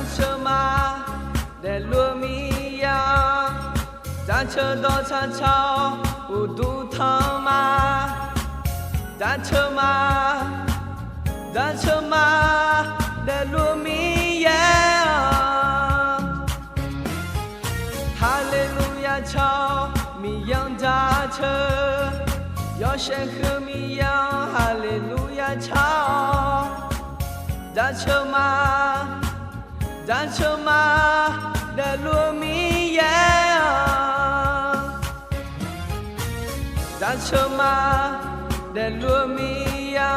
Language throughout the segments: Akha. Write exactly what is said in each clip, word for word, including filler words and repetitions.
Jaceuq ma, daefluf-eu Miqyaer-a. Jaceuq dawqtsaq tsaq-awr uqduq tanq ma. Jaceuq ma, jaceuq ma, daefluf-eu Miqyaer-a. Haleluya tsaq-awr Miqyaer-anr jaceuq, yawshaef huiq-eu Miqyaer-anr haleluya tsaq-awr. Jaceuq ma, jaceuq ma, daefluf-eu Miqyaer-a. Jaceuq ma, daefluf-eu Miqyaer-a.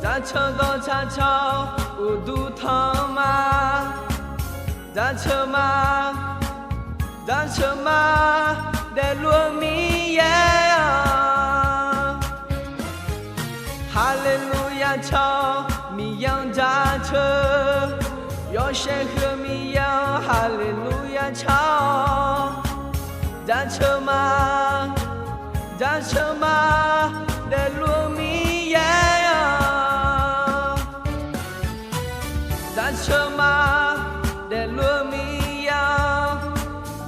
Jaceuq dawqtsaq tsaq-awr uqduq tanq ma. Jaceuq ma, jaceuq ma, daefluf-eu Miqyaer-a. Haleluya tsaq-awr Miqyaer-anr jaceuq, yawshaef huiq-eu Miqyaer-anr haleluya tsaq-awr. Jaceuq ma, jaceuq ma, daefluf-eu Miqyaer-a. Jaceuq ma, daefluf-eu Miqyaer-a.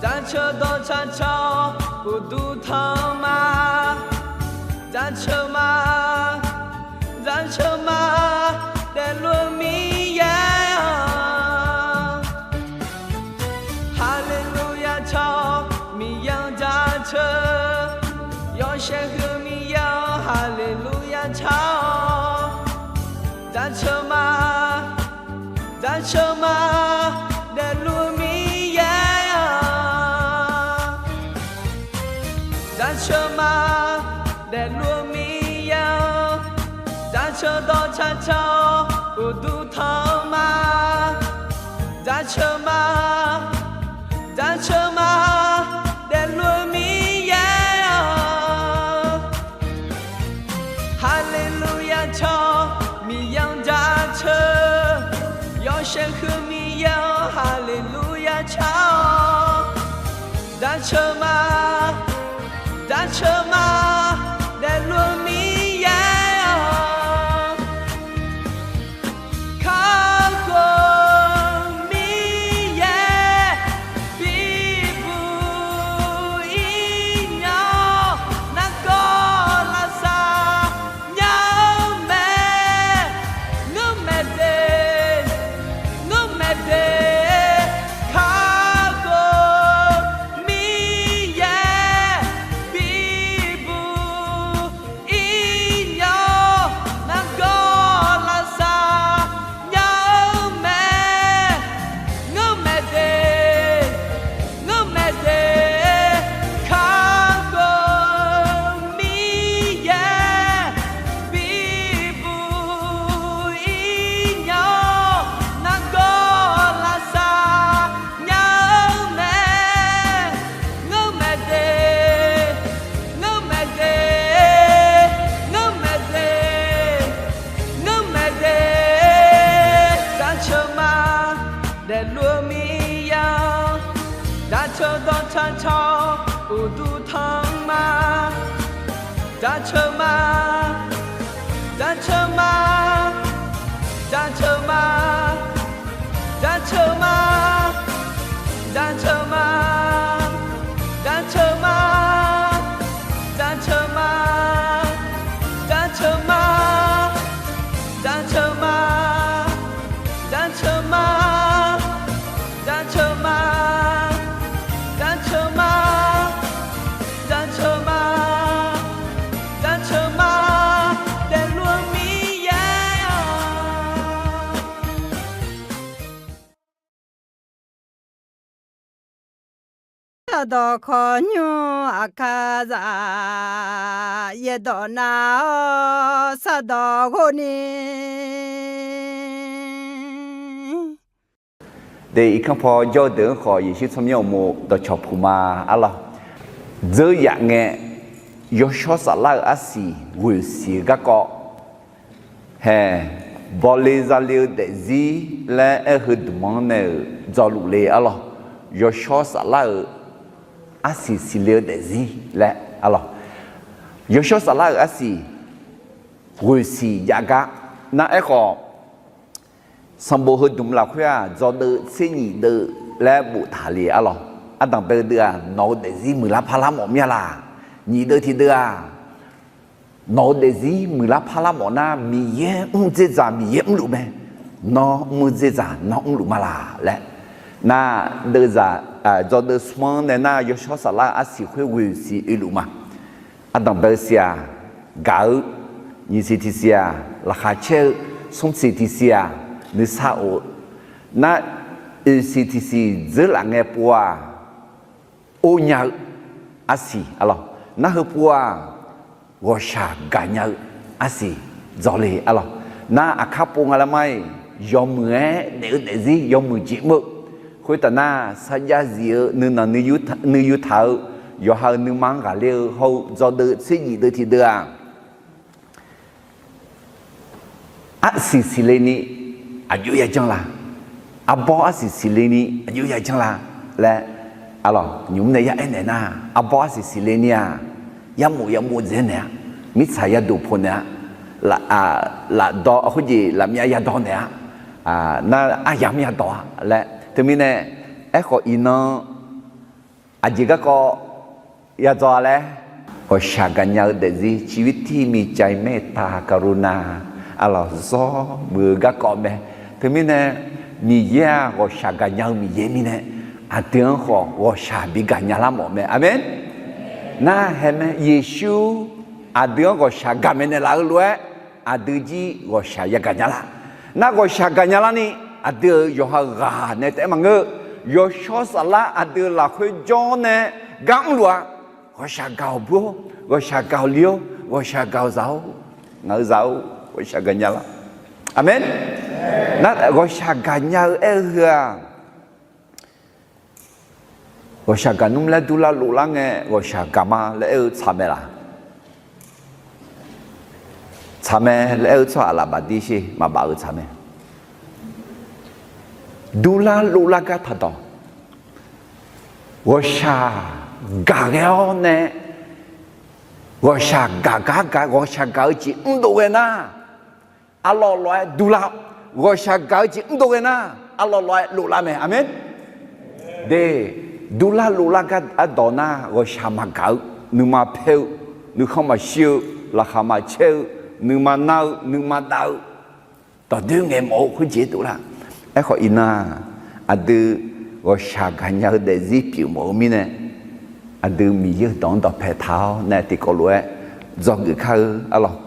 Jaceuq dawqtsaq tsaq-awr uqduq tanq ma. Jaceuq ma, jaceuq ma, daefluf-eu Miqyaer-a. Haleluya tsaq-awr Miqyaer-anr jaceuq, yawshaef huiq-eu Miqyaer-anr haleluya tsaq-awr. Jaceuq ma, jaceuq ma, daefluf-eu Miqyaer-a. Jaceuq ma, daefluf-eu Miqyaer-a. Jaceuq dawqtsaq tsaq-awr uqduq tanq ma. Jaceuq ma, jaceuq ma, daefluf-eu Miqyaer-a. Haleluya tsaq-awr Miqyaer-anr jaceuq, yawshaef huiq-eu Miqyaer-anr haleluya tsaq-awr. Jaceuq ma, jaceuq ma, daefluf-eu Miqyaer-a. Kakhof-eu Miqyaer bibuq-ir nya-awr, nargawr lavsav nya-eu mae. Ngeurmaeq de, ngeurmaeq de, kakhof-eu Miqyaer bibuq-ir nya-awr, nargawr lavsav nya-eu mae. Ngeurmaeq de, ngeurmaeq de, kakhof-eu Miqyaer bibuq-ir nya-awr, nargawr lavsav nya-eu mae. Ngeurmaeq de, ngeurmaeq de, ngeurmaeq de, ngeurmaeq de, jaceuq ma, daefluf-eu Miqyaer-a. Jaceuq dawqtsaq tsaq-awr uqduq tanq ma. Jaceuq ma, jaceuq ma, jaceuq ma, jaceuq ma, jaceuq ma, jaceuq ma, jaceuq ma, jaceuq ma, jaceuq ma, jaceuq ma, jaceuq ma, jaceuq ma, jaceuq ma, jaceuq ma, daefluf-eu Miqyaer-a. Ardawq khawqnymr aqkar zaq, yaerdawq nav-awr sardawq ghov ni. De irkanr paw jawr-eu deuq-anr khawf, Yeqsur tsawrmyanr uqmov dawqcawq puq ma. Arlawr, dzeur yaf ngae, yawshawr saflar-euq arsiq ghoeq siq-eu garkawv hae, bawle zale-eu daefzir laer aer-eu heudmq-anr nae-euq dzawluf le. Arlawr, yawshawr saflar-euq arsiq siqle-eu daefzir laer. Arlawr, yawshawr saflar-euq arsiq ghoeq siq jav gar nar, aerkhawf Sanqbof heudmq lafkhoer-aq, dzawdeuv tser nyif deuv laer boftaq le arlawq. Ardanqbae deuv-aq, nawq-eu daefzir muiqlar parlar mawf mir-a laq. Nyif deuv tiqdeuv-aq, nawq-eu daefzir muiqlar parlar mawf nar, Miqyaer mr dzerdzaq Miqyaer mrluf mae. Nawr mr dzerdzaq nawr mrluf ma laq laer. Nar, deuvzaq, dzawdeuv smr-anr nae nar, yawshawr saflar-eu arsiq khoer ghoeq siq oeluf ma. Ardanqbae-eu siq-aq, gaq-eu, nyiq siq tiq siq-aq, laqkhaq caer-eu, smr siq tiq siq-aq, nuisar of-eu. Nar, oeq siq tiq siq dzeurlaf ngae pov-aq, or nya-eu arsiq arlawq. Nar heupov-aq, ghawqshaq gaqnya-eu arsiq dzawle arlawq. Nar aqkar pov nga laer mar-iq, yawmuiq-aer daef-eu daefzir yawmuiq jeq mr-eu. Khoertaf nar, sarjax zif-eu nuinanq nuiyu taq-eu yawqha-euq nuima-anr ghaqler-eu hawr-eu dzawdeuv tser nyif deuv tiqdeuv-aq, arsiq siqle ni aqjox yajanr la? Arbawr arsiq siqle ni aqjox yajanr la laer, arlawq, nymq mr nae yar aernaeq nar, arbawr arsiq siqle ni-aq, yarmof yamov dzaeq naeq-a, mirtsaq yaduq poq naeq-a, lafdawq khoerjeq lafmyav yadawq naeq-a, nar aryamr yadawq-a laer. Teumirnae, aerkhawf iqnan aqjeq garkawv yadzaw-a laer, ghawqshaq gaqnya-eu daefzir ชีวิตที่มีใจเมตตากรุณา arlawq, zawr muiq-eu garkawv mae. Teumirnae, Miqyaer-aq ghawqshaq gaqnya-eu Miqyaer mirnae, aqdui-anr khawf ghawqshaq bi gaqnya lar mawf mae. Aqmeq. Nar hae mae, Yeqsur aqdui-anr ghawqshaq gaqmaeq naeqlaf-eu lof-aer, aqdui jir ghawqshaq yagaq nya lar. Nar ghawqshaq gaqnya larni, aqdui-euq yawqha-euq ghaq nae taef-aer maqngeur-eu, yawshawr saflar aqdui-euq lafkhoer jawr-awr nae gar mrluf-a. Ghawqshaq gaq-awq bur-or, ghawqshaq gaq-awq li-or, ghawqshaq gaq-awq zaq-or, ngaq-euq zaq-or, ghawqshaq gaqnya lar. Aqmeq. Nar ghawqshaq gaqnya-eu aer-eu heu-aq, ghawqshaq gaqnmr laer durlar lovlar ngae, ghawqshaq gaqma laer aer-eu tsaq mae laq? Tsaq mae laer aer-eu tsawrhaq laf baf dir sher, maqbaf-euq tsaq mae. Durlar lovlar gar taqdawq. Ghawqshaq gaq ghae-awr nae, ghawqshaq gaq gar gaq, ghawqshaq gaq-eu jeq mrdov ghae nar, arlawr lawr-aer durlar-awr, ghawqshaq gaq-eu jeq mrdov ghae nar, arlawr lawr-aer lovlar mae. Aqmeq. De, durlar lovlar gar ardawq nar, ghawqshaq maqgaq-eu, nuima paer-eu, nuikhanr maqshir-eu, laqkhaq maqcaer-eu, nuima nar-eu, nuima dav-eu, dawqdoer ngaeq mawf-eu khoerjeq dovlar. Aerkhawf iqnan, aqdui ghawqshaq gaqnya-eu daefzir pyeuf mawf-eu mirnae, aqdui Miqyaer-euq dawq-anr dawqpae taq-awr nae tiqkawv lof-aer dzawgeuf kar-eu arlawq.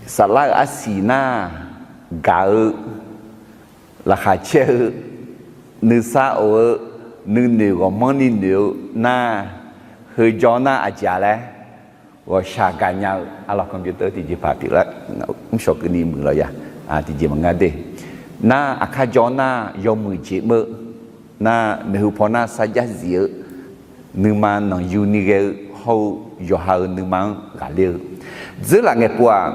Saflar-euq arsiq nar, gaq-eu, laqkhaq caer-eu, nuisar of-eu, nuinoeq ghawqmanrni noeq-eu nar, heu jawr nar aqjeq-a laer, ghawqshaq gaqnya-eu arlawq, computer tiqjeqpaq pyeuflar, mrshawq keuvni muiq lawq ya, tiqjeq maqnga de. Nar aqkar jawr nar yawmuiq jeq mr-eu, nar maeqhu paw nar sarjax zif-eu, nuima nanqyuni ghae-eu hawr-eu yawqha-euq nuima-anr ghaqler-eu, dzeurlaf ngae pov-aq,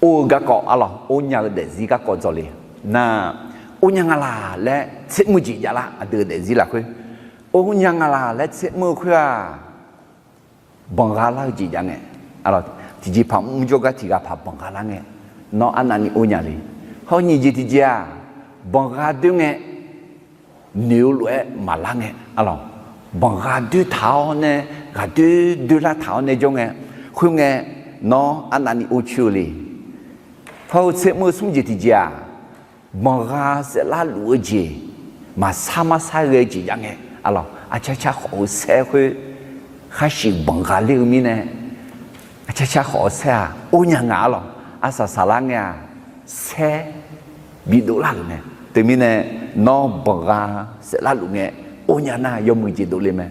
or-eu garkawv arlawq, or nya-eu daefzir garkawv dzawle. Nar or nya nga laq laer tser mr-eu jeq javlar, aqdui-euq daefzir lafkhoer or nya nga laq laer tser mr-eu khoer-aq, banqgha lar-eu jeq jav ngae, arlawq, tiqjeqpaq mr jawrgar tiqghaq paq banqgha lar ngae, nawr arnavni or nya le. Hawr nyiq jeq tiqjeq-aq, banqgha doer ngae, noeq-eu lof-aer maqlar ngae, arlawq, banqgha doer taq-awr nae, ghaqdoer doerlar taq-awr nae jawr ngae, khoerngae, nawr arnavni or coer-eu le. Hawr-eu tser mr-eu smr jeq tiqjeq-aq, banqgha saeflar luf-eu jeq, maqsar marsar ghae-eu jeq jav ngae, arlawq, aqcar car khawf-eu saer khoer khar shuif banqgha ler-eu mirnae, aqcar car khawf-eu saer-aq or nya nga arlawq, arsaq saqlar ngae-aq, saer bidov lar-euq mae. Teumirnae, nawr banqgha saeflar luf ngae or nya nar yawmuiq jeq dovle mae.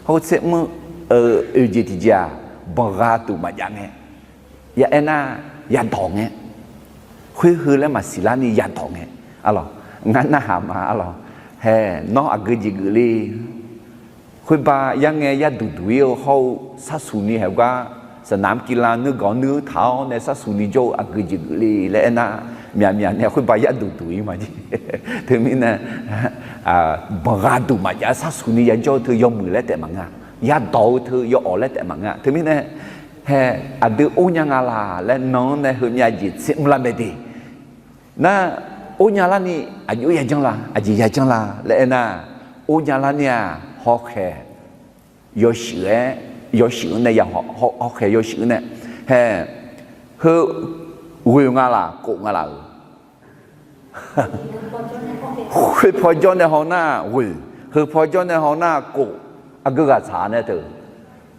Hawr-eu tser mr-eu oeq jeq tiqjeq-aq, banqgha duq maqjav ngae, ya aernar, yadawq ngae, khoer heu laer maqsiq larni yadawq ngae, arlawq, ngar narhaq ma arlawq, hae, nawr aqgeu jeq geuf le. Khoerba yar ngae yar duq duq-ir-eu hawr-eu sarsuq ni haeq gar, saqnamq kila nuirgaq nuir taq-awr nae sarsuq ni jawr-eu aqgeu jeq geuf le laer aernar, myaq myaq nae khoerba yar duq duq-ir ma jeq. Teumirnae, banqgha duq maqjav sarsuq ni yajawr-eu teu yawmuiq laer taef maqnga, yadawq-eu teu yawawq laer taef maqnga. Teumirnae, hae, aqdui or nya nga laq laer nan-anr nae heumyav jeq tser mr lar mae de. Nar, Or nya larni aqjox yajanr la, aqjeq yajanr la laer aernar, or nya larni-aq, hawkhaeq yawshuif-aer, yawshuif-anr nae ya, hawkhaeq yawshuif-anr nae, hae, heu ghoeq nga laf, kof nga laf-euq. Khoerpaw jawr nae haw nar ghoeq, heupaw jawr nae haw nar kof, aqgeu ghaq tsaq nae teu.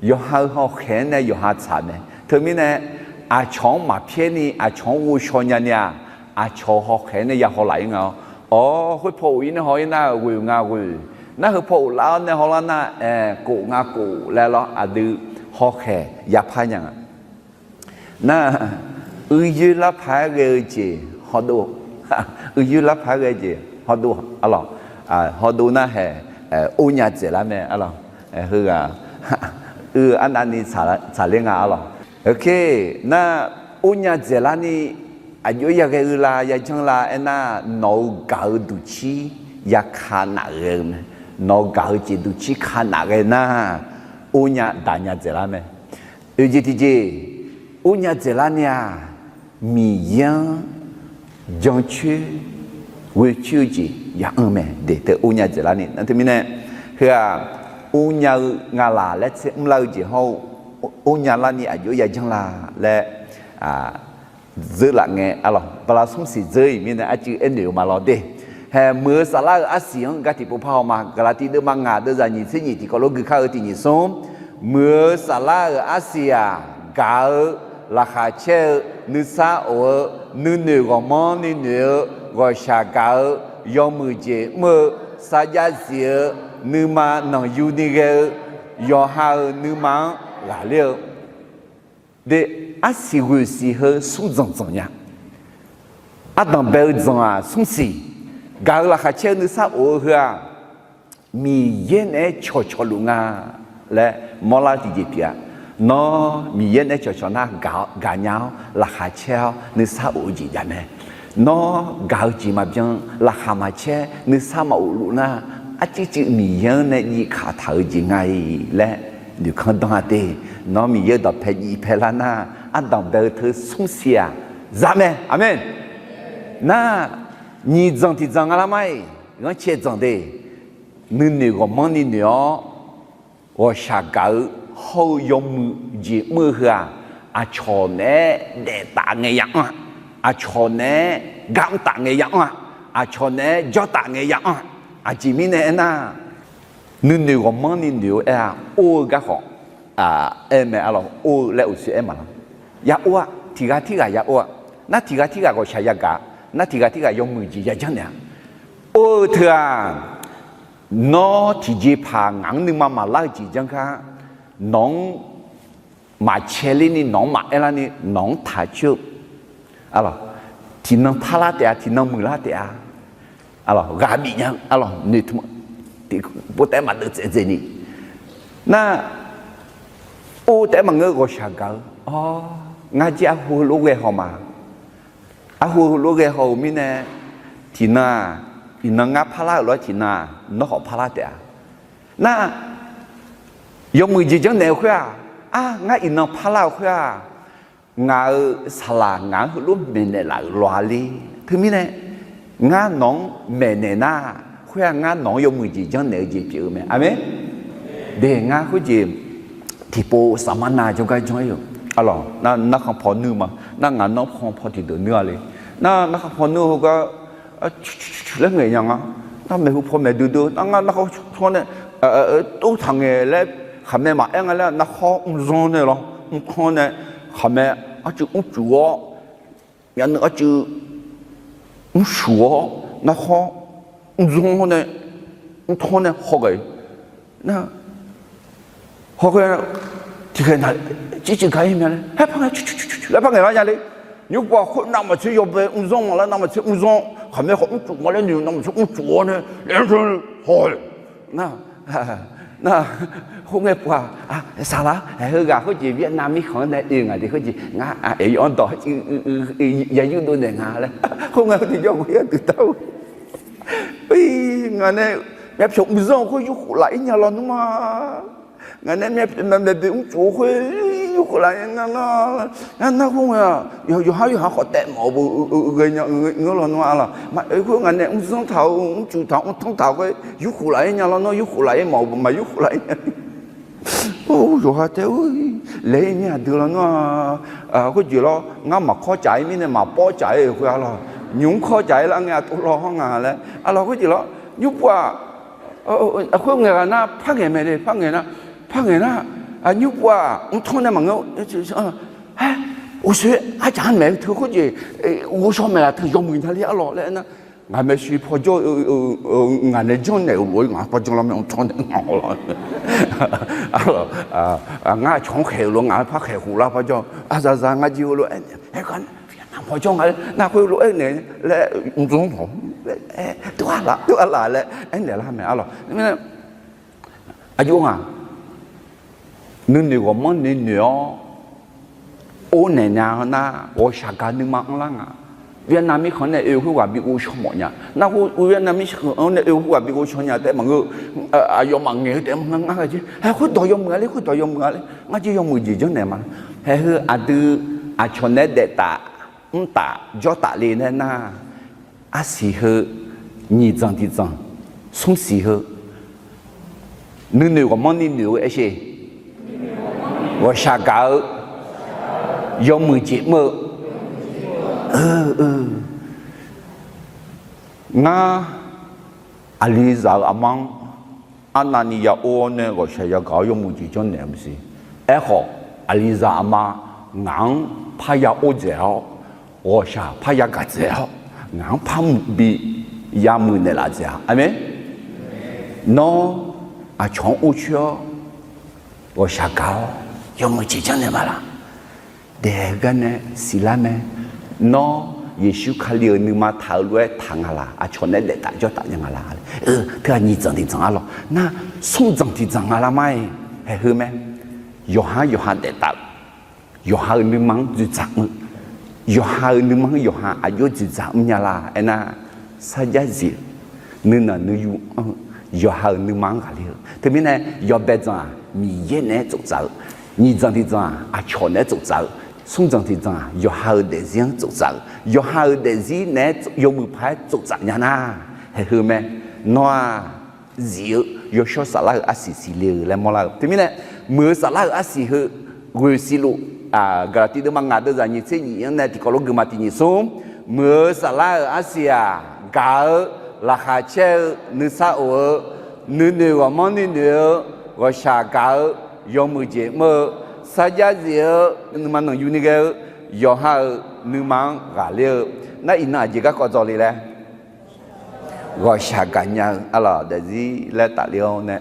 Yawqha-euq hawkhaeq-anr nae yawqha tsaq mae. Teumirnae, aqcawq-anr maqpyaer ni aqcawq-anr ghovshaw nya ni-aq, aqcawq hawkhaeq-anr nae ya haw laf-ir nga-awr. Awr, khoerpaw of-ir nae haw-ir nar ghoeq nga ghoeq. Nar heupaw of lar-awr nae haw lar nar, aer, kof nga kof laer lawr, aqdui hawkhaeq yapar nya nga. Nar, uiyoer larpaq-aer ghae-eu jeq hawdov, uiyoer larpaq-aer ghae-eu jeq hawdov, arlawq, hawdov nar hae, or nya dzaeqlar mae, arlawq, heughaq, uiq arnavni tsaqler nga, arlawq. Nar, or nya dzaeqlarni aqjox yaghae-eu la yajanr la aernar, nawq-euq gaq-eu duqcir yaka naf ghae-eu mae. Nawq-euq gaq-eu jeq duqcir ka naf ghae nar, or nya daq nya dzaeqlar mae. Oeq jeq tiqjeq, or nya dzaeqlarni-aq, Miqyaer-anr jancoer ghoecoer-eu jeq ya'anr mae. Deq teu or nya dzaeqlarni nar teumirnae, heu-aq, or nya-eu nga laq laer tser mrlar-eu jeq hawr-eu, or nya larni aqjox yajanr la laer dzeurlaf ngae, arlawq, bala smr siq dzeur-iq mirnae arcuiv aernoeq-eu ma lawr de. Hae, muiq-eu saflar-euq arsiq-anr gar tiqpov par haw ma. Gaqlaqtiv deuvma ngaq deuvzaq nyiq tser nyiq tiqkawv lof gui kar-eu tiq nyiq smr. Muiq-eu saflar-euq arsiq-aq, gaq-eu, laqkhaq caer-eu, nuisar of-eu, nuinoeq ghawqmanrni noeq-eu, ghawqshaq gaq-eu, yawmuiq jeq mr-eu, sarjax zif-eu, nuima nanqyuni ghae-eu, yawqha-euq nuima-anr ghaqler-eu. De, arsiq ghoeq siq heu smr dzanq dzanq nya. Ardanq bae-eu dzanq-aq smr siq, gaq-eu laqkhaq caer-eu nuisar of-eu heu-aq, Miqyaer naeq-aer cawqcawq luf nga laer mawrlar tiqjeq pyeuf-a. Nawr Miqyaer naeq-aer cawqcawq nar, gaq nya-awr laqkhaq caer-awr nuisar of-eu jeq jav mae. Nawr gaq-eu jeq maqbyan, laqkhaq maqcaer, nuisar maqof luf nar, arcuivcuiv Miqyaer-anr nae jiv kaq taq-eu jeq nga-iq laer noeqkanr danr-a de. Nawr Miqyaer-eu dawqpae jiv pae lar nar, ardanq bae-eu teu smr siq-aq, za mae. Aqmeq. Nar, nyiq dzanq tiq dzanq nga lar mar-iq, ghanrcae dzanq de. Nuinoeq ghawqmanrni noeq-awr, ghawqshaq gaq-eu hawr-eu yawmuiq jeq mr-eu heu-aq, aqcawq naeq-aer daef taf ngae ya anr-a, aqcawq naeq-aer gar mr taf ngae ya anr-a, aqcawq naeq-aer jawr taf ngae ya anr-a. Aqjeq mirnae aernar, nuinoeq ghawqmanrni noeq-eu aer-a, or-eu garkhawf aer mae, arlawq, or-eu laer uqshoe aer maqlar. Ya or-a, tiq ghaq tirghaq ya or-a. Nar tiq ghaq tirghaq ghawqshaq yagaq, nar tiq ghaq tirghaq yawmuiq jeq yajanr naeq-a. Or-eu teu-aq, nawr tiqjeqpaq ngaq-anr nuima maqlar-eu jeq janr gar, nawq-anr maqcae lerni nawq-anr maqaer larni nawq-anr taq coer-eu, arlawq, tiqnan parlar taef-a, tiqnan muiqlar taef-a, arlawq, ghaq bif nya, arlawq, noeqtmq tiqpov taef-aer maqdeuv tsaev dzaeni. Nar, or taef-aer maqngeur, ghawqshaq gaq-eu, awr, ngar jir arhu heulof ghae haw ma. Arhu heulof ghae haw-euq mirnae, tiqnan-aq, iqnan ngar parlar-euq lof-aer tiqnan-aq, nawr khawf parlar taef-a. Nar, yawmuiq jeq janrnaeq-eu khoer-aq, ar, ngar iqnan parlar-euq khoer-aq, ngaq-euq saqlaq ngaq-anr heulof maeqnaeq laf-euq lawq-a le. Teumirnae, ngar nawq-anr maeqnaeq nar, khoer-aq ngar nawq-anr yawmuiq jeq janrnaeq-eu jeq pyeuf-eu mae. Aqmeq. De, ngar khoerjeq tiqpov safmar nav jawrgar janr-ir-euq, arlawq, nar narkhan paw nuir ma. Nar ngaq narkhan paw tiqdeuq nuir-a le. Nar narkhan paw nuir heugar laer ngaeq nya nga. Nar maeqhu paw maeqdui dui, nar ngar narkhan tsanr nae tov taq ngaeq laer, khaqmae maqaer nga laer, narkhan mrzanr nae lawr, mrkanr nae, khaqmae arcuiv mrcuf-awr, myavnuiv arcuiv mrcuf-awr, narkhan mrzanr nae, mrkanr nae haw ghae. Nar, hawkhaer, tiqkhaeq na, circuiv gaq-ir mya laer, haer par ngae, laer par ngaeq lar nya le. Nymrpov khoer navmaqtser yawbae mrzanr ma laer, navmaqtser mrzanr, khaqmae khawf mrcuf ma laer noeq, navmaqtser mrcuf-awr nae, laer haw-eu. Nar, nar, khoerngae pov-aq, saqlaq, heughaq khoerjeq Vietnam mirkhanq-anr nae oe ngaq de khoerjeq ngar aeq yawf-anr dawq yayur dovnaeq nga laer, khoerngae khoerjeq jawr-eu khoer yadui dar-eu. Ngaq nae myavpyawq mrzanr-eu khoer yurkhof laf-ir nya lawnmr-a. Ngaq nae myavpyawq maqmaeq boeq mrcuf-eu khoer Yurkhof laf-aer nar nar, nar khoer ngae-aq, yawqha yawqha khawf taef mawf-eu ghae nya ngeur lawnmr-a lawq. Maqoe khoer ngaq nae mrdzanr taq-eu, mrcuf taq-eu, mrtanr taq-eu khoer yurkhof laf-aer nya lawnmr, yurkhof laf-aer mawf-eu ma, yurkhof laf-aer nya. Or, yawqha taef-aer laeq-ir mir aqdui lawnmr-a. Khoerjeq lawr, ngar maqkawr caf-ir mirnae maqpawr caf-ir-euq khoer-a lawq. Nymq-mr kawr caf-ir lar ngae aqtov law hawr nga laer-a lawq. Khoerjeq lawr, nymrpuv-aq, khoer ngaeq ghaq nar par ngaeq mae le, par ngaeq nar, par ngaeq nar, nymrpuv-aq mrtanr nae maqngeur. Haer, uqshoe arcaq-anr maeq-eu teu khoerjeq, ghovshaw maeqlaf teu yawmuiq nya le-a lawq laer aernar, ngaq maeqshi pawjawr-eu, ngaq nae janrnaeq-euq lof-aer ngaq-anr pawjawr lar mae, mrtanr nae ngaq-awr lawq. Ngar aqcawq-anr khaeq-euq lof-aer ngaq-anr par khaeq khof lar pawjawr, aqzaqzaq ngar jir-eu lof-aer, aer gar nar pawjawr nga, nar khoer lof-aer naeq laer mrdzanr hawq, tov-a laf, tov-a laf laer aernaeq lar mae-a lawq. Aqjox ngaq, nuinoeq ghawqmanrni noeq-awr or naeq nya-eu nar, ghawqshaq gaq nuima anrlar nga. Vietnam mirkhanq nae oe khoerghaq bi ghovshaw mawf nya. Nar khoer Vietnam mirkhanq nae oe khoerghaq bi ghovshaw nya taef maqngeur. Aqyawfmaf ngaeq-eu taef maqngeur, ngar ghae jir. Haer, khoerdawq yawmuiq-a le, khoerdawq yawmuiq-a le, ngar jir yawmuiq jeq janrnaeq ma. Haeq heu aqdui aqcawq naeq-aer daef taf, mr taf, jawr taf le nae nar, arsiq heu, nyiq dzanq tiq dzanq, smr siq heu, nuinoeq ghawqmanrni noeq-eu aersheq, ghawqshaq gaq-eu yawmuiq jeq mr-eu. Ngar, aqlizaq-euq aqma-anr arnavni ya or-awr nae ghawqshaq yagaq-awr yawmuiq jeq janrnaeq-eu maqsiq. Aerkhawf, aqlizaq aqma ngaq-anr parya or dzaeq-awr, ghawqshaq parya gaq dzaeq-awr, ngaq-anr par muiq bi yamuiq naeqlaf dzaeq-a. Aqmeq. Nawr aqcawq-anr or coer-awr, ghawqshaq gaq-awr yawmuiq jeq janrnaeq ma laq? Daeq-eu gar nae siqlar mae. Nawr Yeqsur Kali-euq nuima taq-eu lof-aer taq nga laq? Aqcawq naeq-aer daef taf jawr taf nya nga laq? Teughaq nyiq dzanq tiq dzanq-a lawq. Nar, smr dzanq tiq dzanq nga lar ma-iq, haeq heu mae. Yawqha-anr yawqha daef taf-eu, yawqha-euq nuima-anr dzoeqdzaq mr-eu, yawqha-euq nuima-anr yawqha aqjox dzoeqdzaq mrnya laq? Aernar, sarjax zif-eu, nuinanq nuiyu anr-eu, yawqha-euq nuima-anr ghaqler-eu. Teumirnae yawbae dzanq-aq Miqyaer naeq-aer tsoftsaf-eu, nyiq dzanq tiq dzanq-aq aqcawq naeq-aer tsoftsaf-eu, smr dzanq tiq dzanq-aq yawqha-euq daefzir-anr tsoftsaf-eu, yawqha-euq daefzir naeq-aer yawmuiq paq-aer tsoftsaf nya nar, haeq heu mae. Nawr-aq zif-eu yawshawr saflar-euq arsiq siqle-eu laer mawrlar-eu. Teumirnae, muiq-eu saflar-euq arsiq heu ghoeq siqluf, Gaqlaqtiv deuvma ngaq deuvzaq nyiq tser nyiq-anr nae tiqkawv lof guiqma tiq nyiq smr, muiq-eu saflar-euq arsiq-aq, gaq-eu, laqkhaq caer-eu, nuisar of-eu, nuinoeq ghawqmanrni noeq-eu, ghawqshaq gaq-eu, yawmuiq jeq mr-eu, sarjax zif-eu, nuima nanqyuni ghae-eu, yawqha-euq nuima-anr ghaqler-eu. Nar iqnan aqjeq garkawv dzawle laer ghawqshaq gaqnya-eu arlawq daefzir laer tafler-awr nae,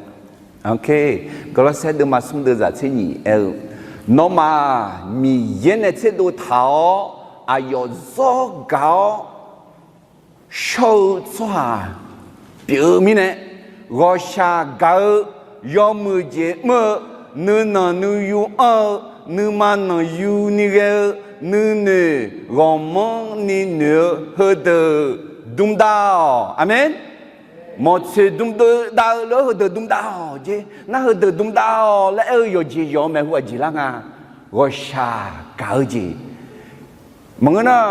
Gawrlawrsaer deuvma smr deuvzaq tser nyiq aer-eu, nawmaf-aq Miqyaer nae tserdov taq-awr aqyawf zawr gaq-awr shawr-eu tsawrhaq pyeuf-eu mirnae, ghawqshaq gaq-eu, yawmuiq jeq mr-eu, nuinanq nuiyu anr-eu, nuima nanqyuni ghae-eu, nuinoeq ghawqmanrni noeq-eu heudeuq dmdav-awq. Aqmeq. Mawqtsoeq dmdov dav-eu lof-aer heudeuq dmdav-awq jeq. Nar heudeuq dmdav-awq laer aer-eu yawqjeq yawq-eu maeqhu aqjeq lar nga. Ghawqshaq gaq-eu jeq. Maqngeur nar,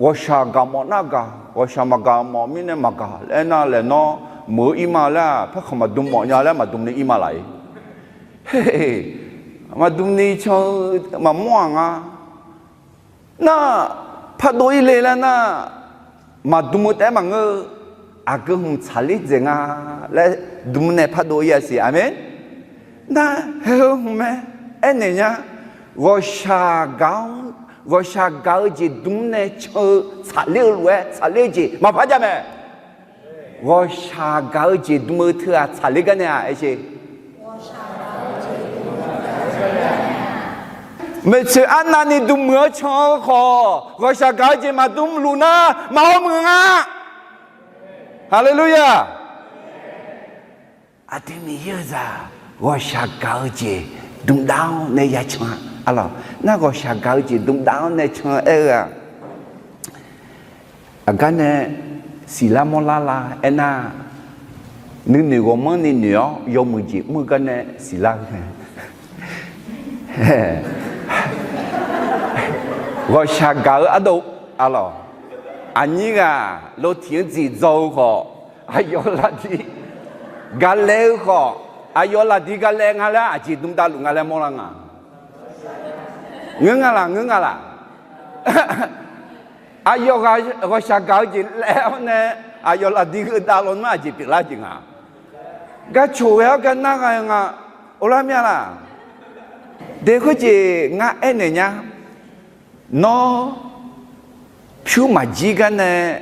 ghawqshaq gaq mawf nar gaq, ghawqshaq maqgaq mawf mirnae maqgaq laer aernar, laeq nawr meuq-eu ir ma laer-aq, paerkhanq maqdm mawf nya laer maqdm ni ir ma laf-ir. Maqdm ni can-eu maqmawr-aq nga. Nar, pardov ir le laer nar, maqdm-eu taef-aer maqngeur-eu, aqgeu hmq tsaqler dzaeq nga laer dm nae pardov ir-a siq. Aqmeq. Nar, haeq heu hmq mae, aernaeq nya, ghawqshaq gaq-awr, ghawqshaq gaq-eu jeq dm nae can-eu tsaqler-eu lof-aer tsaqler-eu jeq maqpar jav mae. Ghawqshaq gaq-eu jeq dm-eu teu-aq tsaqler gar nae-aq aer sher. Maeqtsoeq arnavni dm muiq-anr can-eu khawf, ghawqshaq gaq-eu jeq maqdm luf nar, maqhaw muiq nga. Haleluya! Aqdui Miqyaer-euq zaq, ghawqshaq gaq-eu jeq dm dav-awr nae ya can-a. Arlawq, nar ghawqshaq gaq-eu jeq dm dav-awr nae can aer-eu-aq, aqgar nae siqlar mawrlar la aernar, nuinoeq ghawqmanrni noeq-awr yawmuiq jeq mr-eu gar nae siqlar-eu Ghawqshaq gaq-eu ardov, arlawq, aqnyir ghaq lo tiq-anr dziq dzaw-eu khawf, aqyawf lafdir gaqlaeq-eu khawf, aqyawf lafdir gaqlaeq nga laer aqjeq dmq davluf nga laer mawrlar nga. Ngeur nga laq, ngeur nga laq. Aqyawf ghaq ghawqshaq gaq-eu jeq laev-awr nae, aqyawf lafdir geudav lawnmr aqjeq pyeuflar jeq nga. Gar coq ghae-awr gar nar ghae nga, orlar mya laq. De khoerjeq ngar aernaeq nya. Nawr pyur maqjir gar nae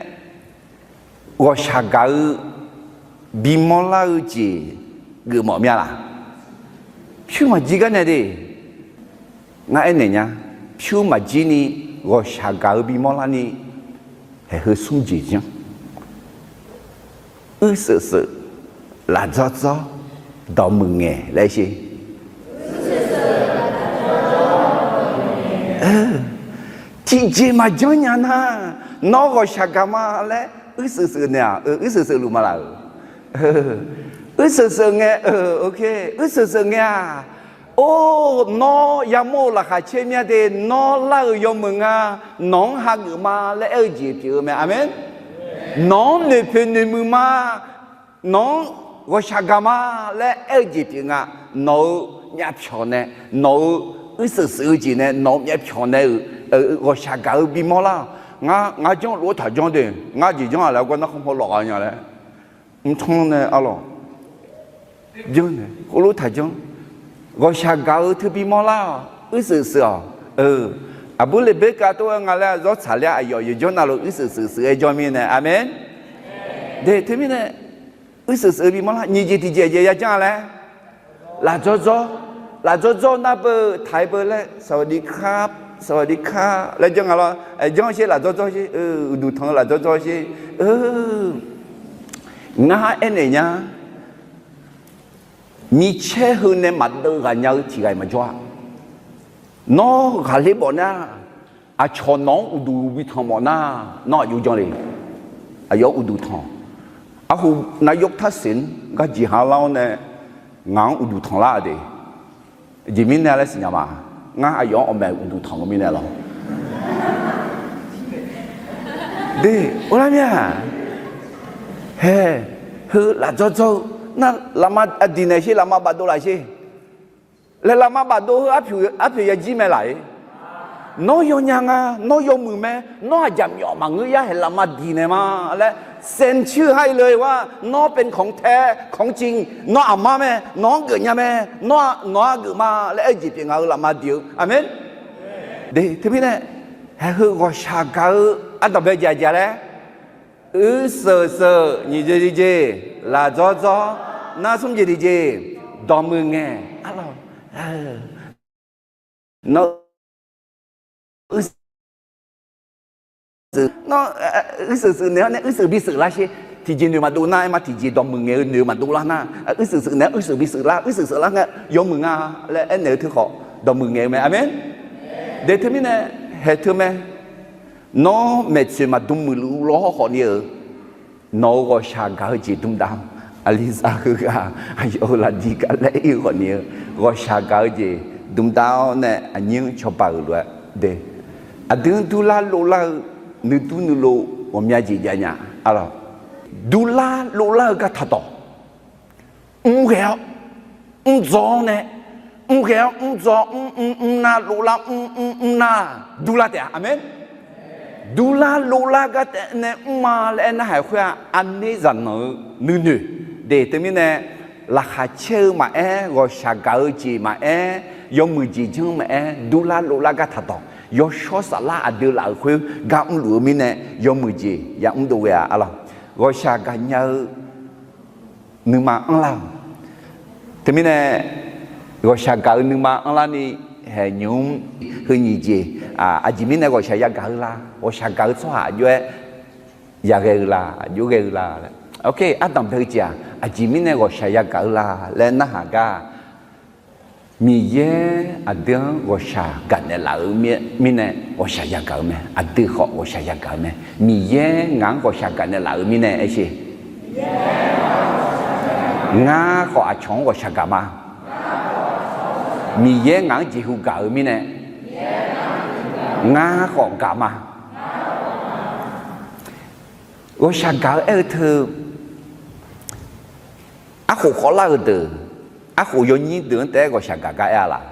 ghawqshaq gaq-eu bimawr lar-eu jeq geufmawf mya laq? Pyur maqjir gar nae de, ngar aernaeq nya. Pyur maqjir ni ghawqshaq gaq-eu bimawr lar ni, haeq heu smr jeq janr. Uirseuq seuq, lafdzawr dzawr, dawqmuiq ngaeq laer sher. Tiqjeq maqjanr nya nar, nawr ghawqshaq gaq ma laer uirseuq seuq naeq-aq, uirseuq seuq luf ma laq-euq. Uirseuq seuq ngae, uirseuq seuq ngae-aq, or, nawr yamawr-eu laqkhaq caer mya de, nawr lar-euq yawmuiq nga, nawq-anr hageuf ma laer aer-eu jeq pyeuf-eu mae. Aqmeq. Nawq-anr noeqpoeq noeqmuiq ma, nawq-anr ghawqshaq gaq ma laer aer-eu jeq pyeuf nga. Nawq-euq myavpyawq nae, nawq-euq uirseuq seuq-eu jeq nae, nawq-euq myavpyawq nae-euq ghawqshaq gaq-eu bimawr lar-awq. Ngar, ngar janr lof-aer taq janr de, ngar jeq janr-aq laer gar nar khanrpaw lawq gha nya laer. Mrtanr nae arlawq, janr nae khoerlof taq janr. Ghawqshaq gaq-eu teu bimawr lar-awq, uirseuq seuq-awq. Aqbur Leqberkav tov-aer nga laer zawr tsaqler-a, aqyawf yawqjanr navluf uirseuq seuq seuq-aer jawr mirnae, aqmeq. De teumirnae, uirseuq seuq-eu bimawr lar, nyiq jeq tiqjeq jeq yajanr-a laer, lafdzawr dzawr, lafdzawr dzawr nar beu taq-aer beu laer, สวัสดีครับ สวัสดีครับ laer janr nga lawr, janr sher, lafdzawr dzawr sher, uqduq tanq-eu lafdzawr dzawr sher. Ngar aernaeq nya, micaer heu nae maqdeuv ghaq nya-eu tiq ghaq-iq maqjawr-a. Nawr ghaqler bawf nar, aqcawq nawq-anr uqduq bi tanq mawf nar, nawr aqjox janr le. Aqyawf-anr uqduq tanq. Arhu นายกทักษิณ gar jeqha lar-awr nae, ngaq-anr uqduq tanq lar-a de. Aqjeq mirnae laer siqnya ma. Ngar aqyawf-anr awqmaeq uqduq tanq-eu mirnae lawr. De, orlar mir-a. Hae, heu lafdzawr dzawr-eu nar, lafma aqdiq naeq sher, lafma bafdov laf sher. Laer lafma bafdov heu arpoeq yajir mae laf-ir. Nawr yawnya nga, nawr yawmuiq mae, nawr aqjaq myawf maqngeur yar haeq lafma diq naeq ma laer, เซ็นชื่อ ha-ir le-eu-aq, nawr เป็นของแท้ของจริง, nawr aqma mae, nawq-anr geufnya mae, nawr nawq-anr geuf ma laer aer-eu jeq pyeuf nga-eu lafma diq-eu. Aqmeq. De teumirnae, haeq heu ghawqshaq gaq-eu ardanqbae jaqjaq laer, uirseuq seuq, nyiq jeq tiqjeq, lafdzawr dzawr, nar smr jeq tiqjeq, dawqmuiq ngaeq, arlawq. Nawr uirseuq, nawr uirseuq seuq naeq-awr nae uirseuq bi seuq lar sher. Tiqjeq noeq maqdov nar aer ma, tiqjeq dawqmuiq ngaeq-eu noeq maqdov lar nar, uirseuq seuq naeq-awr uirseuq bi seuq lar, uirseuq seuq lar ngae yawmuiq nga laer aernaeq-eu teu khawf, dawqmuiq ngaeq-eu mae. Aqmeq. De teumirnae, haeq teu mae. Nawr maeqtsoeq maqdm muiqluf lawr khawf ni-euq, nawq-euq ghawqshaq gaq-eu jeq dmdav-awr, aqliqzaq heughaq aqyawf-euq lafdiq gaqlaer ir-eu khawf ni-eu, ghawqshaq gaq-eu jeq dmdav-awr nae aqnyir-anr cawba-euq lof-aer de. Aqdui-anr durlar lovlar-eu nuidur nuilov ghawqmya jeq jav nya, arlawq. Durlar lovlar-eu gar taqdawq. Mr ghae-awr, mr dzaw-awr nae, mr ghae-awr mr dzaw, mr mr mr nar, lovlar mr mr mr nar, durlar taef-a. Aqmeq. Durlar lovlar gar taef nae mr ma laer aer narhaq khoer-aq, aqner zaqnanq-eu nuinoeq de teumirnae, laqkhaq caer-eu maqaer, ghawqshaq gaq-eu jeq maqaer, yawmuiq jeq janr maqaer, durlar lovlar gar taqdawq, yawshawr saflar aqdui laf-euq khoer gar mrluf-eu mirnae, yawmuiq jeq yamr dov ghae-a, arlawq. Ghawqshaq gaqnya-eu nuima anrlar-awq. Teumirnae, ghawqshaq gaq-eu nuima anrlarni, haeq nymq-mr heu nyiq jeq, aqjeq mirnae ghawqshaq yagaq-eu la, ghawqshaq gaq-eu tsawrhaq aqjox-aer yaghae-eu la, aqjox ghae-eu la laer. Ardanq bae-eu jeq-aq, aqjeq mirnae ghawqshaq yagaq-eu la laer narhaq gar, Miqyaer aqdui-anr ghawqshaq gaqnaeq laf-eu mirnae ghawqshaq yagaq-eu mae. Aqdui khawf ghawqshaq yagaq-eu mae. Miqyaer ngaq-anr ghawqshaq gaqnaeq laf-eu mirnae aer sher. Ngar khawf aqcawq-anr ghawqshaq gaq ma. Miqyaer ngaq-anr jeqhu gaq-eu mirnae, ngar khawf gaq ma. Ghawqshaq gaq-eu aer-eu teu, arkhof khawvlar-eu deuq, arkhof yawnyir deuq-anr taef-aer ghawqshaq gaq gar aer-a laq?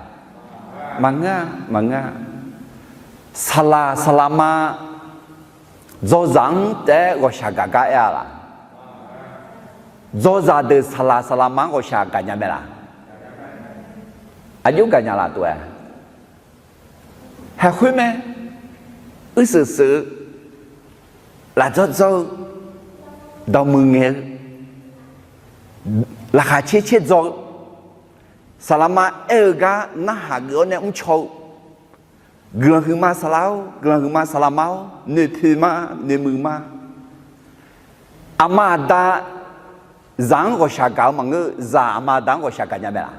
Maqngeur-a, maqngeur-a. Saqlaq saqlaqma dzawzaq-anr taef-aer ghawqshaq gaq gar aer-a laq? Dzawzaq deuq saqlaq saqlaqma-anr ghawqshaq gaq nya mae laq? Aqjox gaq nya laf tov-aer, haeqkhoer mae, uirsheuq sheuq-eu, lafdzawr dzawr-eu, dawqmuiq ngaeq-eu, laqkhaq caer caer dzaw-eu, saqlaqma aer-eu gar narhaq geuf-awr nae mrcaw-eu, guiqlanq huiqma saqlaq-or, guiqlanq huiqma saqlaqma-or, noeqpoeq ma, noeqmuiq ma. Aqma aqda zaq-anr ghawqshaq gaq-eu maqngeur, zaq aqma aqda-anr ghawqshaq gaq nya mae laq?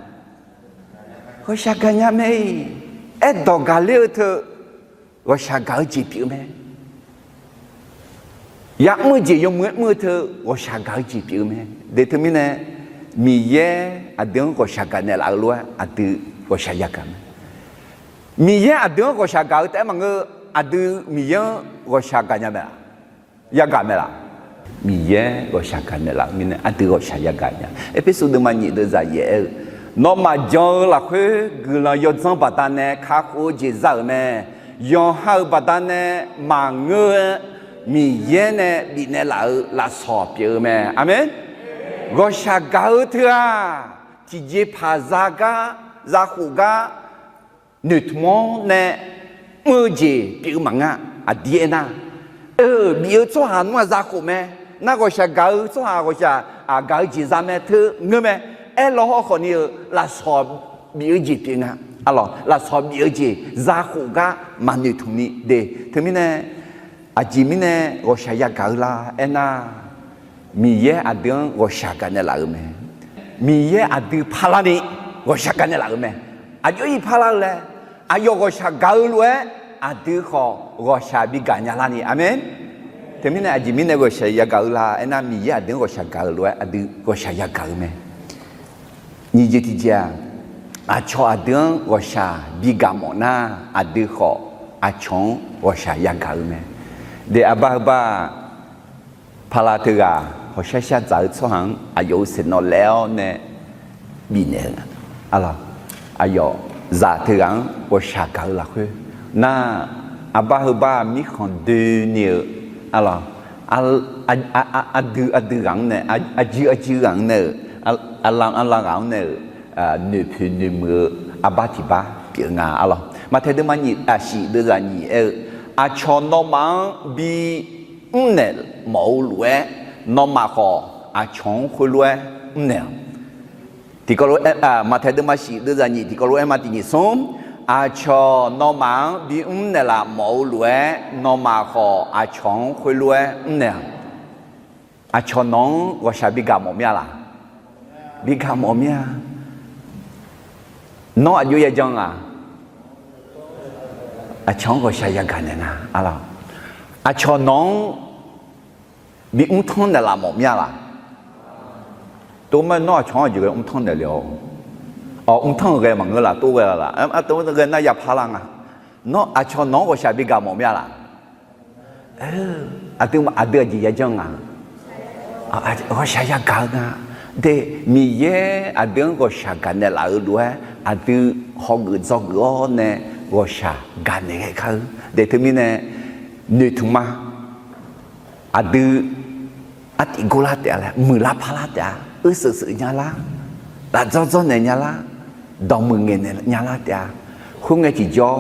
Ghawqshaq gaq nya mae-iq. Aerdawq gaqler-eu teu ghawqshaq gaq-eu jeq pyeuf-eu mae. Ya'mr-eu jeq yawmuiq-aer mr-eu teu ghawqshaq gaq-eu jeq pyeuf-eu mae. De teumirnae, Miqyaer aqdui-anr ghawqshaq gaq naeqlaf-eu lof-aer aqdui ghawqshaq yagaq mae. Miqyaer aqdui-anr ghawqshaq gaq-eu taef-aer maqngeur, aqdui Miqyaer-anr ghawqshaq gaq nya mae laq? Yagaq mae laq? Miqyaer ghawqshaq gaq naeqlaf-eu mirnae aqdui ghawqshaq yagaq nya. Erpersu deuvma nyiq deuvzaq yaef aer-eu, nawmaf jan-eu lafkhoer guiqlanq yawdzanr baqdanae kakhof-eu jeq za-euq mae. Yawqha-euq baqdanae maqngeur-aer Miqyaer nae bifnaeq laf-euq lafsawq pyeuf-eu mae. Aqmeq. Ghawqshaq gaq-eu teu-aq, tiqjeqpaq za gar, zakhof gar, noeqtmq-awr nae mr-eu jeq pyeuf-eu maqngeur. Aqdir aernar, eu, bif-eu tsawrhaq nmr-aq zakhof mae. Nar ghawqshaq gaq-eu tsawrhaq ghawqshaq gaq-eu jeq za mae teu ngeur mae. Aerlaw hawrkhawf ni-eu lafsawq bif-eu jeq pyeuf nga. Arlawq, lafsawq bif-eu jeq zakhof gar maqnoeqtmq ni de. Teumirnae, aqjeq mirnae ghawqshaq yagaq-eu la aernar, Miqyaer aqdui-anr ghawqshaq gaq naeqlaf-euq mae. Miqyaer aqdui parlarni ghawqshaq gaq naeqlaf-euq mae. Aqjox-ir parlar-eu laer, aqyawf ghawqshaq gaq-eu lof-aer aqdui khawf ghawqshaq bigaq nya larni. Aqmeq. Teumirnae aqjeq mirnae ghawqshaq yagaq-eu la aernar, Miqyaer aqdui-anr ghawqshaq gaq-eu lof-aer aqdui ghawqshaq yagaq-eu mae. Nyiq jeq tiqjeq-aq, aqcawq aqdui-anr ghawqshaq bigaq mawf nar, aqdui khawf aqcawq-anr ghawqshaq yagaq-eu mae. De, aqbar heu bar-aq, pala teughaq hawqshar shar dzaq-eu tsawrhaq-anr aqyawf-euq saeqnawv laef-awr nae bifnaeq-eu, arlawq, aqyawf zaq teughaq-anr ghawqshaq gaq-eu lafkhoer nar, aqbar heu bar mirkhanq doeni-eu, arlawq, aqdui aqdui ghaq-anr nae, aqjui aqjui ghaq-anr nae-euq, aqlav aqlav ghaq-anr nae-euq, noeqpoeq noeqmuiq-eu arbar tiq bar pyeuf nga, arlawq. Maqtaeq deuvma nyiq, aqshiq deuvzaq nyiq aer-eu, aqcawq nawmaf-anr bi mrnaeq mawf-eu lof-aer, nawmaf khawf aqcawq-anr khoerlof-aer mrnaeq-awq. Tiqkawv lof-aer, Maqtaeq deuvma shif deuvzaq nyiq tiqkawv lof-aer ma tiq nyiq smr, aqcawq nawmaf-anr bimr naeqlaf mawf-eu lof-aer, nawmaf khawf aqcawq-anr khoerlof-aer mrnaeq-awq. Aqcawq nawq-anr ghawqshaq bigaq mawf mir-a laq? Bigaq mawf mir-a. Nawr aqjox yajan-aq, aqcawq-anr ghawqshaq yagaq naeq nga, arlawq. Aqcawq nawq-anr bimr tanr naeqlaf mawf mir-a laq? Tov ma, nawr aqcawq-anr aqjeq ghae mr tanr naeq le-awr, mr tanr-eu ghae maqngeur laf, tov ghae laf, tov ghae nar yapar lar nga. Nawr aqcawq nawq-anr ghawqshaq bigaq mawf mir-a laq? Aqdui aqdui aqjeq yajan nga, ghawqshaq yagaq-eu nga. De, Miqyaer aqdui-anr ghawqshaq gaq naeqlaf-eu lof-aer aqdui hawgeuf dzawgeuf-awr nae ghawqshaq gaq naeq ghae kar-eu. De, teumirnae noeqtmq ma. Aqdui artif gor lar taef-a laer, muiqlar parlar taef-a, uirsheuq sheuq nya lar, lafdzawr dzawrnaeq nya lar, dawqmuiq ngaeqnaeq nya lar taef-a. Khoerngae tiqjawr,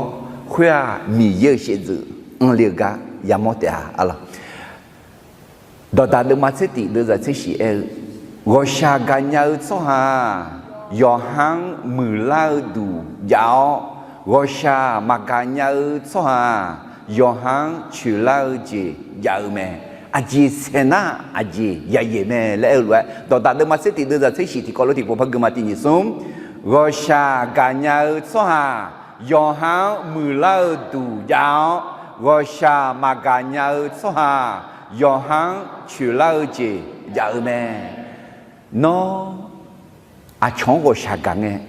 khoer-aq Miqyaer-euq shaevdzeuf anrle-eu gar yamawr taef-a, arlawq. Dawqdaq deuvma tser tif deuvzaq tser shif aer-eu, ghawqshaq gaqnya-eu tsawrhaq-aq, yawqha-anr muiqlar-eu duq jav-awr, ghawqshaq maqgaq nya-eu tsawrhaq-aq, yawqha-anr coeqlar-eu jeq jav-eu mae. Aqjeq saeq nar aqjeq yayaeq mae laer aer-eu lof-aer, dawqdaq deuvma tser tif deuvzaq tser shif tiqkawv lof tiqpov par gui ma tiq nyiq smr, ghawqshaq gaqnya-eu tsawrhaq yawqha-anr muiqlar-eu duq jav-awr, ghawqshaq maqgaq nya-eu tsawrhaq yawqha-anr coeqlar-eu jeq jav-eu mae. Nawr aqcawq-anr ghawqshaq gaq ngae,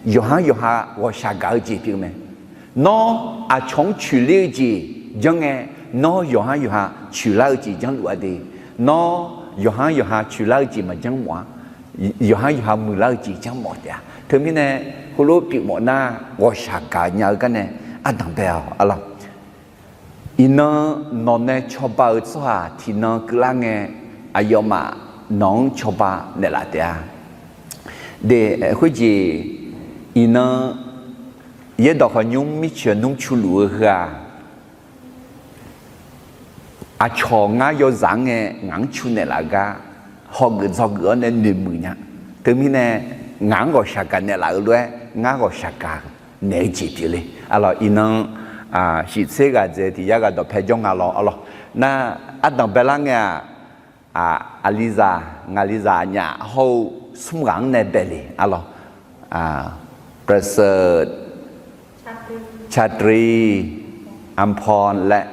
yawqha-anr yawqha ghawqshaq gaq-eu jeq pyeuf-eu mae. Nawr aqcawq-anr coeqler-eu jeq janr ngae, nawr yawqha-anr yawqha coeqlar-eu jeq janrluf-a de. Nawr yawqha-anr yawqha coeqlar-eu jeq maqjanr mawf-a. Yawqha-anr yawqha muiqlar-eu jeq janr mawf taef-a. Teumirnae, heulof pyeuf mawf nar, ghawqshaq gaq nya-eu garnae ardanq bae-awq arlawq. Iqnan nawq nae cawba-euq tsawrhaq tiqnan keuvlar ngae, aqyawfmaf nawq-anr cawba naeqlaf taef-a. De, khoerjeq, iqnan yaerdawq khawf nymr mirceuq nmr cu luf-eu heu-aq, aqcawq ngar yawzaq-anr ngae ngaq-anr cu naeqlaf gar, hawgeuf dzawgeuf-awr nae noeqmuiq nya. Teumirnae, ngaq-anr ghawqshaq gaq naeqlaf-eu lof-aer ngar ghawqshaq gaq naeq-eu jeq pyeufle. Arlawq, iqnan shiqtser ghaqdzae tiq yar ghaq dawqpae jawr nga lawr arlawq. Nar, ardanq baelar ngae-aq, aqlizaq, ngaqlizaq aqnyaf hawr-eu smr ghaq-anr nae bae le arlawq. Prasert, Chatri, Ampawr laer,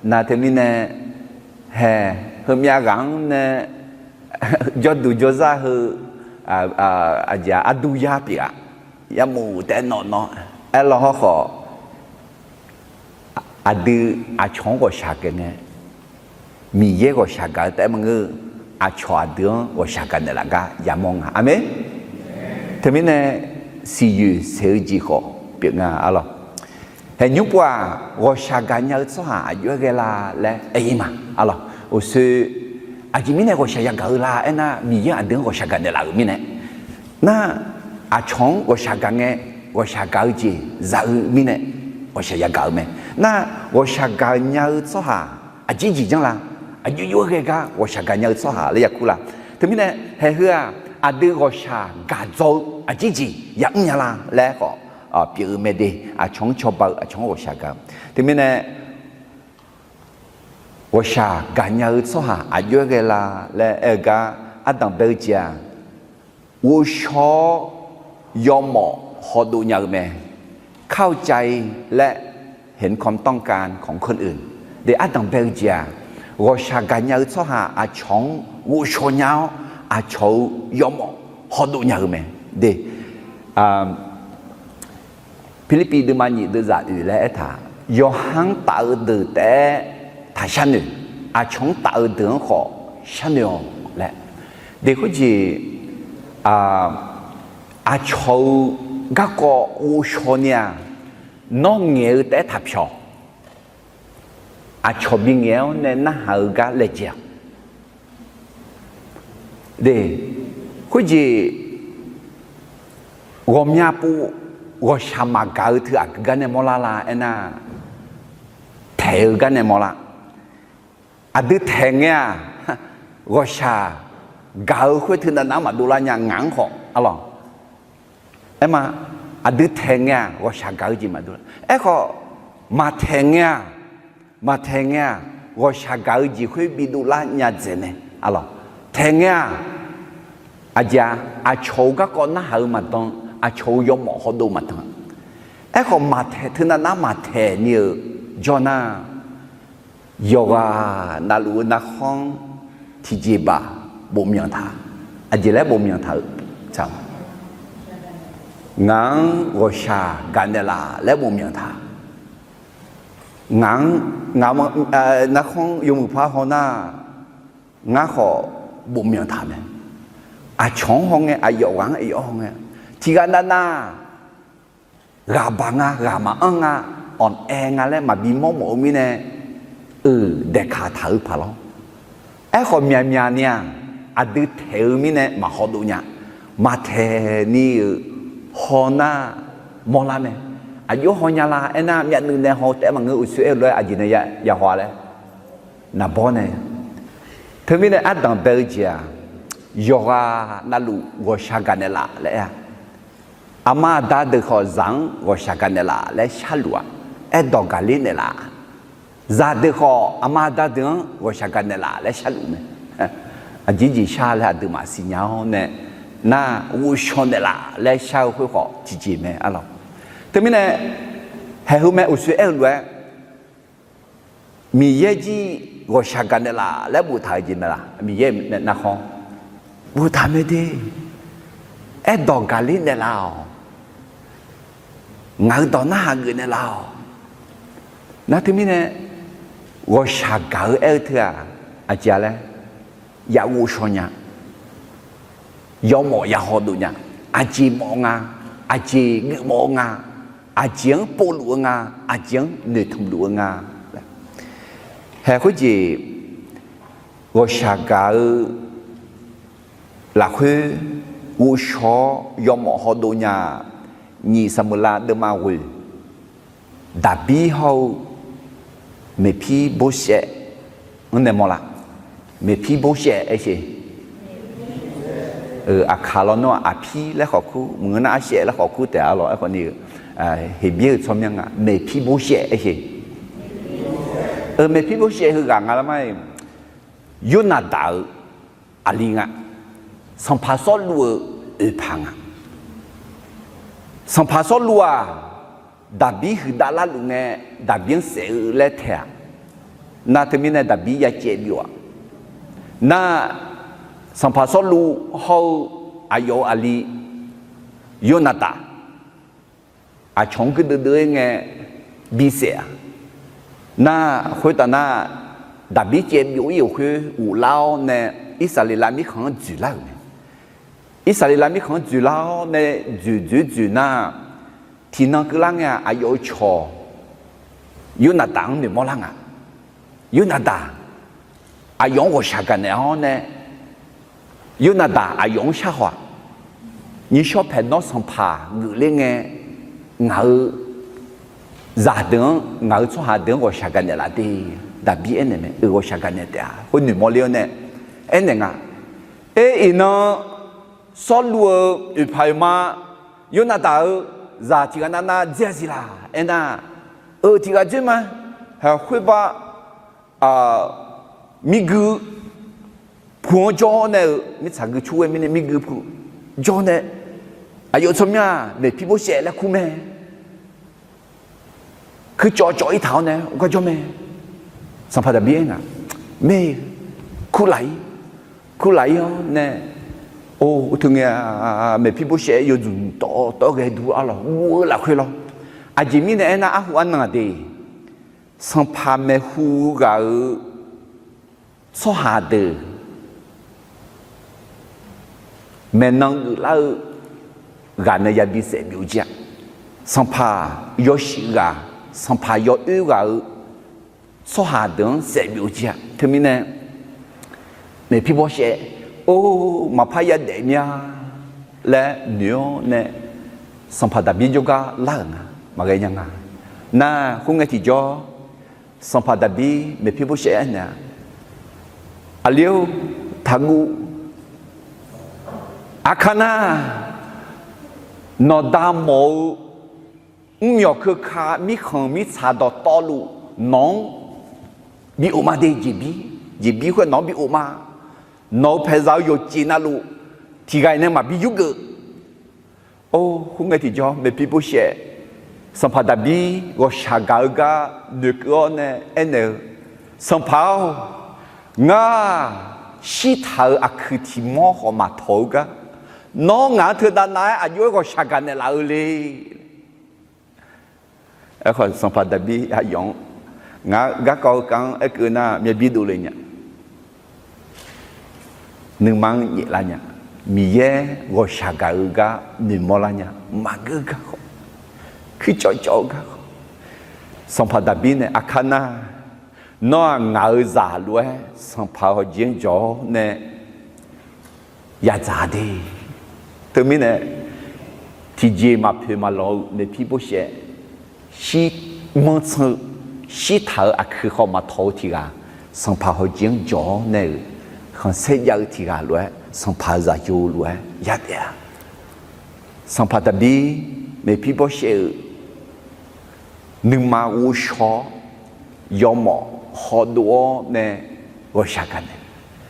nar teumirnae, hae, heumyav ghaq-anr nae jawrduq jawrzar heu, aqjeq-aq, arduq yar pyeuf-aq, yamawf taef-aer nawq nawr aerlawr hawrkhawf, aqdui aqcawq-anr ghawqshaq gaq ngae, Miqyaer ghawqshaq gaq-eu taef-aer maqngeur-eu, aqcawq aqdui-anr ghawqshaq gaq naeqlaf gar yamawr nga. Aqmeq. Teumirnae, siqyoeq saeq-eu jeq khawf pyeuf nga arlawq. Haeq nymr pov-aq, ghawqshaq gaq nya-eu tsawrhaq aqjox-aer ghae la laer aer-ir ma arlawq. Uqshoe, aqjeq mirnae ghawqshaq yagaq-eu la aernar, Miqyaer aqdui-anr ghawqshaq gaq naeqlaf-euq mirnae. Nar, aqcawq-anr ghawqshaq gaq ngae, ghawqshaq gaq-eu jeq za-eu mirnae ghawqshaq yagaq-eu mae. Nar, ghawqshaq gaq nya-eu tsawrhaq aqjeq jeq janr la? Aqjox jox-aer ghae gar ghawqshaq gaq nya-eu tsawrhaq laer yakur la? Teumirnae, haeq heu-aq, aqdui ghawqshaq gaq dzaw-eu aqjeq jeq yamr nya la laer khawf pyeuf-eu mae de. Aqcawq-anr cawba-eu, aqcawq-anr ghawqshaq gaq-eu. Teumirnae, ghawqshaq gaqnya-eu tsawrhaq aqjox-aer ghae la laer aer-eu gar, ardanq bae-eu jeq-aq, ghovshaw-awr yawmawf hawdov nya-eu mae. เข้าใจและเห็นความต้องการของคนอื่น de, ardanq bae-eu jeq-aq, ghawqshaq gaqnya-eu tsawrhaq aqcawq-anr ghovshaw nya-awr, aqcawq-eu yawmawf hawdov nya-eu mae de. Pirlirpiv deuvma nyiq deuvzaq oeq laer aertaq, yawqha-anr taf-eu deuq taef-aer taq sharnoeq, aqcawq-anr taf-eu deuq-anr khawf sharnoeq-awq laer. De khoerjeq, aqcawq-eu garkawv ghovshaw ni-aq, nawr ngaeq-eu taef-aer taq pyawq. Aqcawq bingaeq-awr nae narhaq-eu gar laejae-awq. De, khoerjeq ghawqmya pov ghawqshaq maqgaq-eu teu aqgeu gar nae mawrlar la aernar, taeq-eu gar nae mawrlar. Aqdui taeq ngae-aq, ghawqshaq gaq-eu khoer teu navnav maqdov lar nya ngaq-anr khawf arlawq. Aerma, aqdui taeq ngae-aq ghawqshaq gaq-eu jeq maqdov lar. Aerkhawf, maqtaeq ngae-aq, maqtaeq ngae-aq, ghawqshaq gaq-eu jeq khoer bidov lar nya dzaeq mae arlawq. Taeq ngae-aq, aqjeq-aq, aqcawq-eu garkawv narhaq-eu maqdan, aqcawq-eu yawmawf hawdov maqdan. Aerkhawf, maqtaeq teu navnav maqtaeq ni-euq jawr nar, yawqghaq navluf-eu narkhanr tiqjeq baq bof myanq taq. Aqjeq laer bof myanq taq-eu, ngaq-anr ghawqshaq gaq naeqlaf laer bof myanq taq. Ngaq-anr, ngaq, narkhanr yawmuiq par haw nar, ngar khawf bof myanq taq mae. Aqcawq-anr haw ngae, aqyawf ghaq-anr aqyawf haw ngae, tiqghaq navnav ghaq baq nga, ghaq maqanr nga, awq aer nga laer maqbi mawrmawf-eu mirnae, euq daeqkaq taq-eu paq lawr. Aerkhawf myaqmyaq ni-aq, aqdui taeq-eu mirnae maqhaw dov nya. Maqtaeq ni-euq haw nar mawrlar mae. Aqjox haw nya la aernar, myavnuiv nae haw-eu taef-aer maqngeur, uqshoe aer-eu lof-aer aqjeq nae ya haw-a laer naqbawr nae. Teumirnae ardanq bae-eu jeq-aq, yawqghaq navluf ghawqshaq gaq naeqlaf laer aer-a. Aqma aqda deuq khawf zaq-anr ghawqshaq gaq naeqlaf laer sharluf-aq, aerdawq gaqler naeqlaf. Zaqdeuq khawf aqma aqda deuq-anr ghawqshaq gaq naeqlaf laer sharluf mae. Aqjeq jeq shar laer aqduimaf siqnya-awr nae, nar ghovshaw naeqlaf laer shar-eu khoer khawf tiqjeq mae arlawq. Teumirnae, haeq heu mae uqshoe aer-eu lof-aer, Miqyaer jir ghawqshaq gaq naeqlaf laer boftaq-eu jeq mae laq? Miqyaer nae narkhanr boftaq mae de. Aerdawq gaqler naeqlaf-awq. Ngaq-euq dawq narhaq geuf naeqlaf-awq. Nar teumirnae, ghawqshaq gaq-eu aer-eu teu-aq, aqjeq-a laer, yaghov shaw nya, yawmawf yahaw dov nya, aqjeq mawf nga, aqjeq geufmawf-eu nga, aqjeq-anr povluf-eu nga, aqjeq-anr noeqtmq luf-eu nga. Haeq khoerjeq, ghawqshaq gaq-eu lafkhoer ghovshaw-awr yawmawf hawdov nya-aq, nyiq Saqmeuqlav deuvma ghoeq, Daqbir hawr-eu Meqpirboshaev-anr nae mawrlar. Meqpirboshaev aer sher. Aqkaq lawnmr-aq, Aqpir laer khawf kur, maqngeur nar Arshaev laer khawf kur taef-a lawq. Aerkhawf ni-eu, Heqbyaer-euq tsawrmyanr nga, Meqpirboshaev aer sher. Meqpirboshaev heughaq nga lar ma-iq, Yornaqdaq-euq aqli nga. Sanqpaq Sawrluv-euq oeqpaq nga. Sanqpaq Sawrluv-aq, Daqbir huiqdav larluf ngae, Daqbir-anr saef-eu laer taeq-aq, nar teumirnae Daqbir ya caev byov-aq, nar Sanqpaq Sawrluv hawr-eu aqyawf-euq aqli Yornaqdaq aqcawq-anr guirdeuv deuv-aer ngae bisaef-aq, nar khoertav nar, Daqbir caev byov-ir-euq khoer ghoflar-awr nae, Irsaqleqlav mirkhanq-anr dzoeqlar-euq mae. Irsaqleqlav mirkhanq-anr dzoeqlar-awr nae, dzoeqdzoeq dzoeq nar, tiqnan keuvlar ngae-aq, aqyawf-euq cawq Yornaqdaq-anr noeqmawr lar nga. Yornaqdaq aqyawf-anr ghawqshaq gaqnaeq-awr nae, Yornaqdaq aqyawf-anr sharhaw-aq, Nymrshawr paeq nawr sanqpaq geufler ngae, ngaq-euq zaqdeuq-anr, ngaq-euq tsawrhaq deuq-anr ghawqshaq gaqnaeq laf de. Daqbir aernaeq mae, Euq ghawqshaq gaqnaeq taef-a. Khoer noeqmawr ler-awr nae aernaeq nga. Aer, iqnan Sawrluv-euq oeqpaq oeqma, Yornaqdaq-euq zaq tiq ghaq navnav dzer-a siq laq aernar, Euq tiq ghaq dzer ma. Khoerbar mirgui pu-anr jawr-awr nae-euq, mirtsaq gui cur ghae mirnae mirgui pu jawr nae, aqyawf tsawrmyanr-aq Meqpirboshaev laer kur mae. Kuircawv cawv-ir taq-awr nae gar jawr mae. Sanqpaq Daqbir aer nga, Mae, kurlaf-ir, kurlaf-ir-awr nae, or, uqteu ngae, Meqpirboshaev yawdzmq tawv tawv ghae dur-ar lawq, guv-eu lafkhoer lawr. Aqjeq mirnae aernar, arhu arnan-aq de, sanqpaq maeqhu ghaq-euq tsawrhaq deuq maeqnan geuflar-eu ghaq nae yabi saef byov jir-a. Sanqpaq yawshuif ghaq, sanqpaq yawoer ghaq-euq tsawrhaq deuq-anr saef byov jir-a. Teumirnae, Meqpirbawr shaev, or, maqpar yadaef mir-a laer noeq-awr nae, Sanqpaq Daqbir jawrgar lar-euq nga, maqghae nya nga. Nar, khoerngae tiqjawr, Sanqpaq Daqbir Meqpirbawr shaev aernaeq-a, Aqli-or, taqguv. Aqkar nar, nawqda mawf-eu mrmyawq keuka mirkhanq mirtsaq dawqtawvluf nawq-anr bi of ma de, jeqbir, jeqbir khoer nawq-anr bi of ma. Nawq-euq paeqzaq-eu yawqjeq navluf tiq ghaq nae maqbi yurgeuf. Or, khoerngae tiqjawr Meqpirbawr shaev, Sanqpaq Daqbir ghawqshaq gaq-eu gar noeqkeuv-awr nae aernaeq-eu, Sanqpaq-or, ngar shirtaq-euq aqkuiq tiq mawr khawf maqtawq-eu gar, nawr ngaq-anr teudav nav-aer aqjox-aer ghawqshaq gaq naeqlaf-eu le. Aerkhawf, Sanqpaq Daqbir aqyawf-anr, ngar garkawv-eu kar-anr aerkeuv nar, myavbi dovle nya. Nuima-anr nyaeflar nya. Miqyaer ghawqshaq gaq-eu gar noeqmawr lar nya. Maqgeur gar khawf, kuircawv cawv-eu gar khawf, Sanqpaq Daqbir nae, Aqkar nar, nawr-aq ngaq-euq zaq lof-aer sanqpaq hawqjeq-anr jawq-awr nae yadzaq de. Teumirnae, tiqjeq maqpoeq maqlawq-eu Meqpirbawr shaev, shir manrtsan-eu, shirtaq-euq aqkuiq khawf maqtawq-eu tiq ghaq, sanqpaq hawqjeq-anr jawq-awr nae-euq, khanqsaer jav-eu tiq ghaq lof-aer, sanqpaq zaqyo lof-aer yadaef-a. Sanqpaq Daqbir Meqpirbawr shaev-euq nuima ghovshaw-awr, yawmawf hawdov-awr nae ghawqshaq gaq naeq.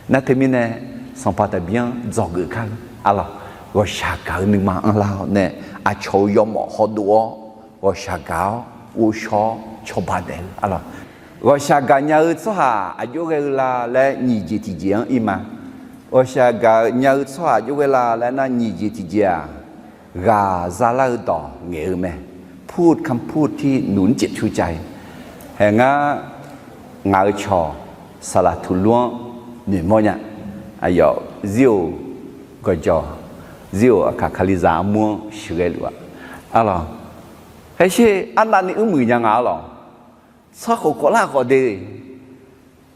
Nar teumirnae, Sanqpaq Daqbir-anr dzawgeuf kar-eu arlawq, ghawqshaq gaq-eu nuima anrlar-awr nae, aqcawq-euq yawmawf hawdov-awr, ghawqshaq gaq-awr ghovshaw-awr cawba naeq-eu arlawq. Ghawqshaq gaqnya-eu tsawrhaq aqjox ghae-eu la laer nyiq jeq tiqjeq-anr ir ma. Ghawqshaq gaqnya-eu tsawrhaq aqjox ghae la laer nar, nyiq jeq tiqjeq-aq, ghaq zalar-eu dawq ngaeq-eu mae. พูดคำพูดที่หนุนจิตชูใจ hae ngar, ngaq-euq cawq saqlaq tuqlur-anr noeqmawr nya. Aqyawf zir-euq gawqjawq, zir-euq aqkaq kalizaq armur-anr sheuqghae luf-a. Arlawq, haesher arnavni uirmuiq nya nga arlawq. Tsawrkhof khawf lar khawf de.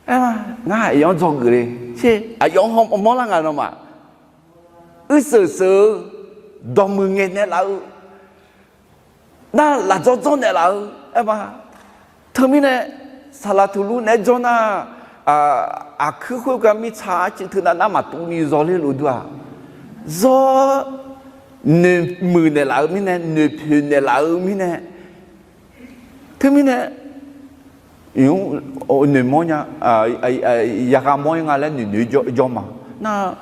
Aer, ngar aqyawf-anr dzawgeuf le. Sher aqyawf-anr hawmawr lar nga nawmaf. Uirseuq seuq-eu, dawqmuiq ngaeqnaeq laf-eu, nar lafdzawr dzawrnaeq laf-eu, aer ma. Teumirnae, saqlaq tuqlur naeq-aer jawr nar, aqkuir khoergar mirtsaq arcuiv teunav nar maqtuv ni zawler luf dur-aq, zawr noeqmuiq naeqlaf-eu mirnae, noeqpoeq naeqlaf-eu mirnae, teumirnae, noeqmawr nya, yagha mawr-ir nga laer noeqnoeq jawr ma. Nar,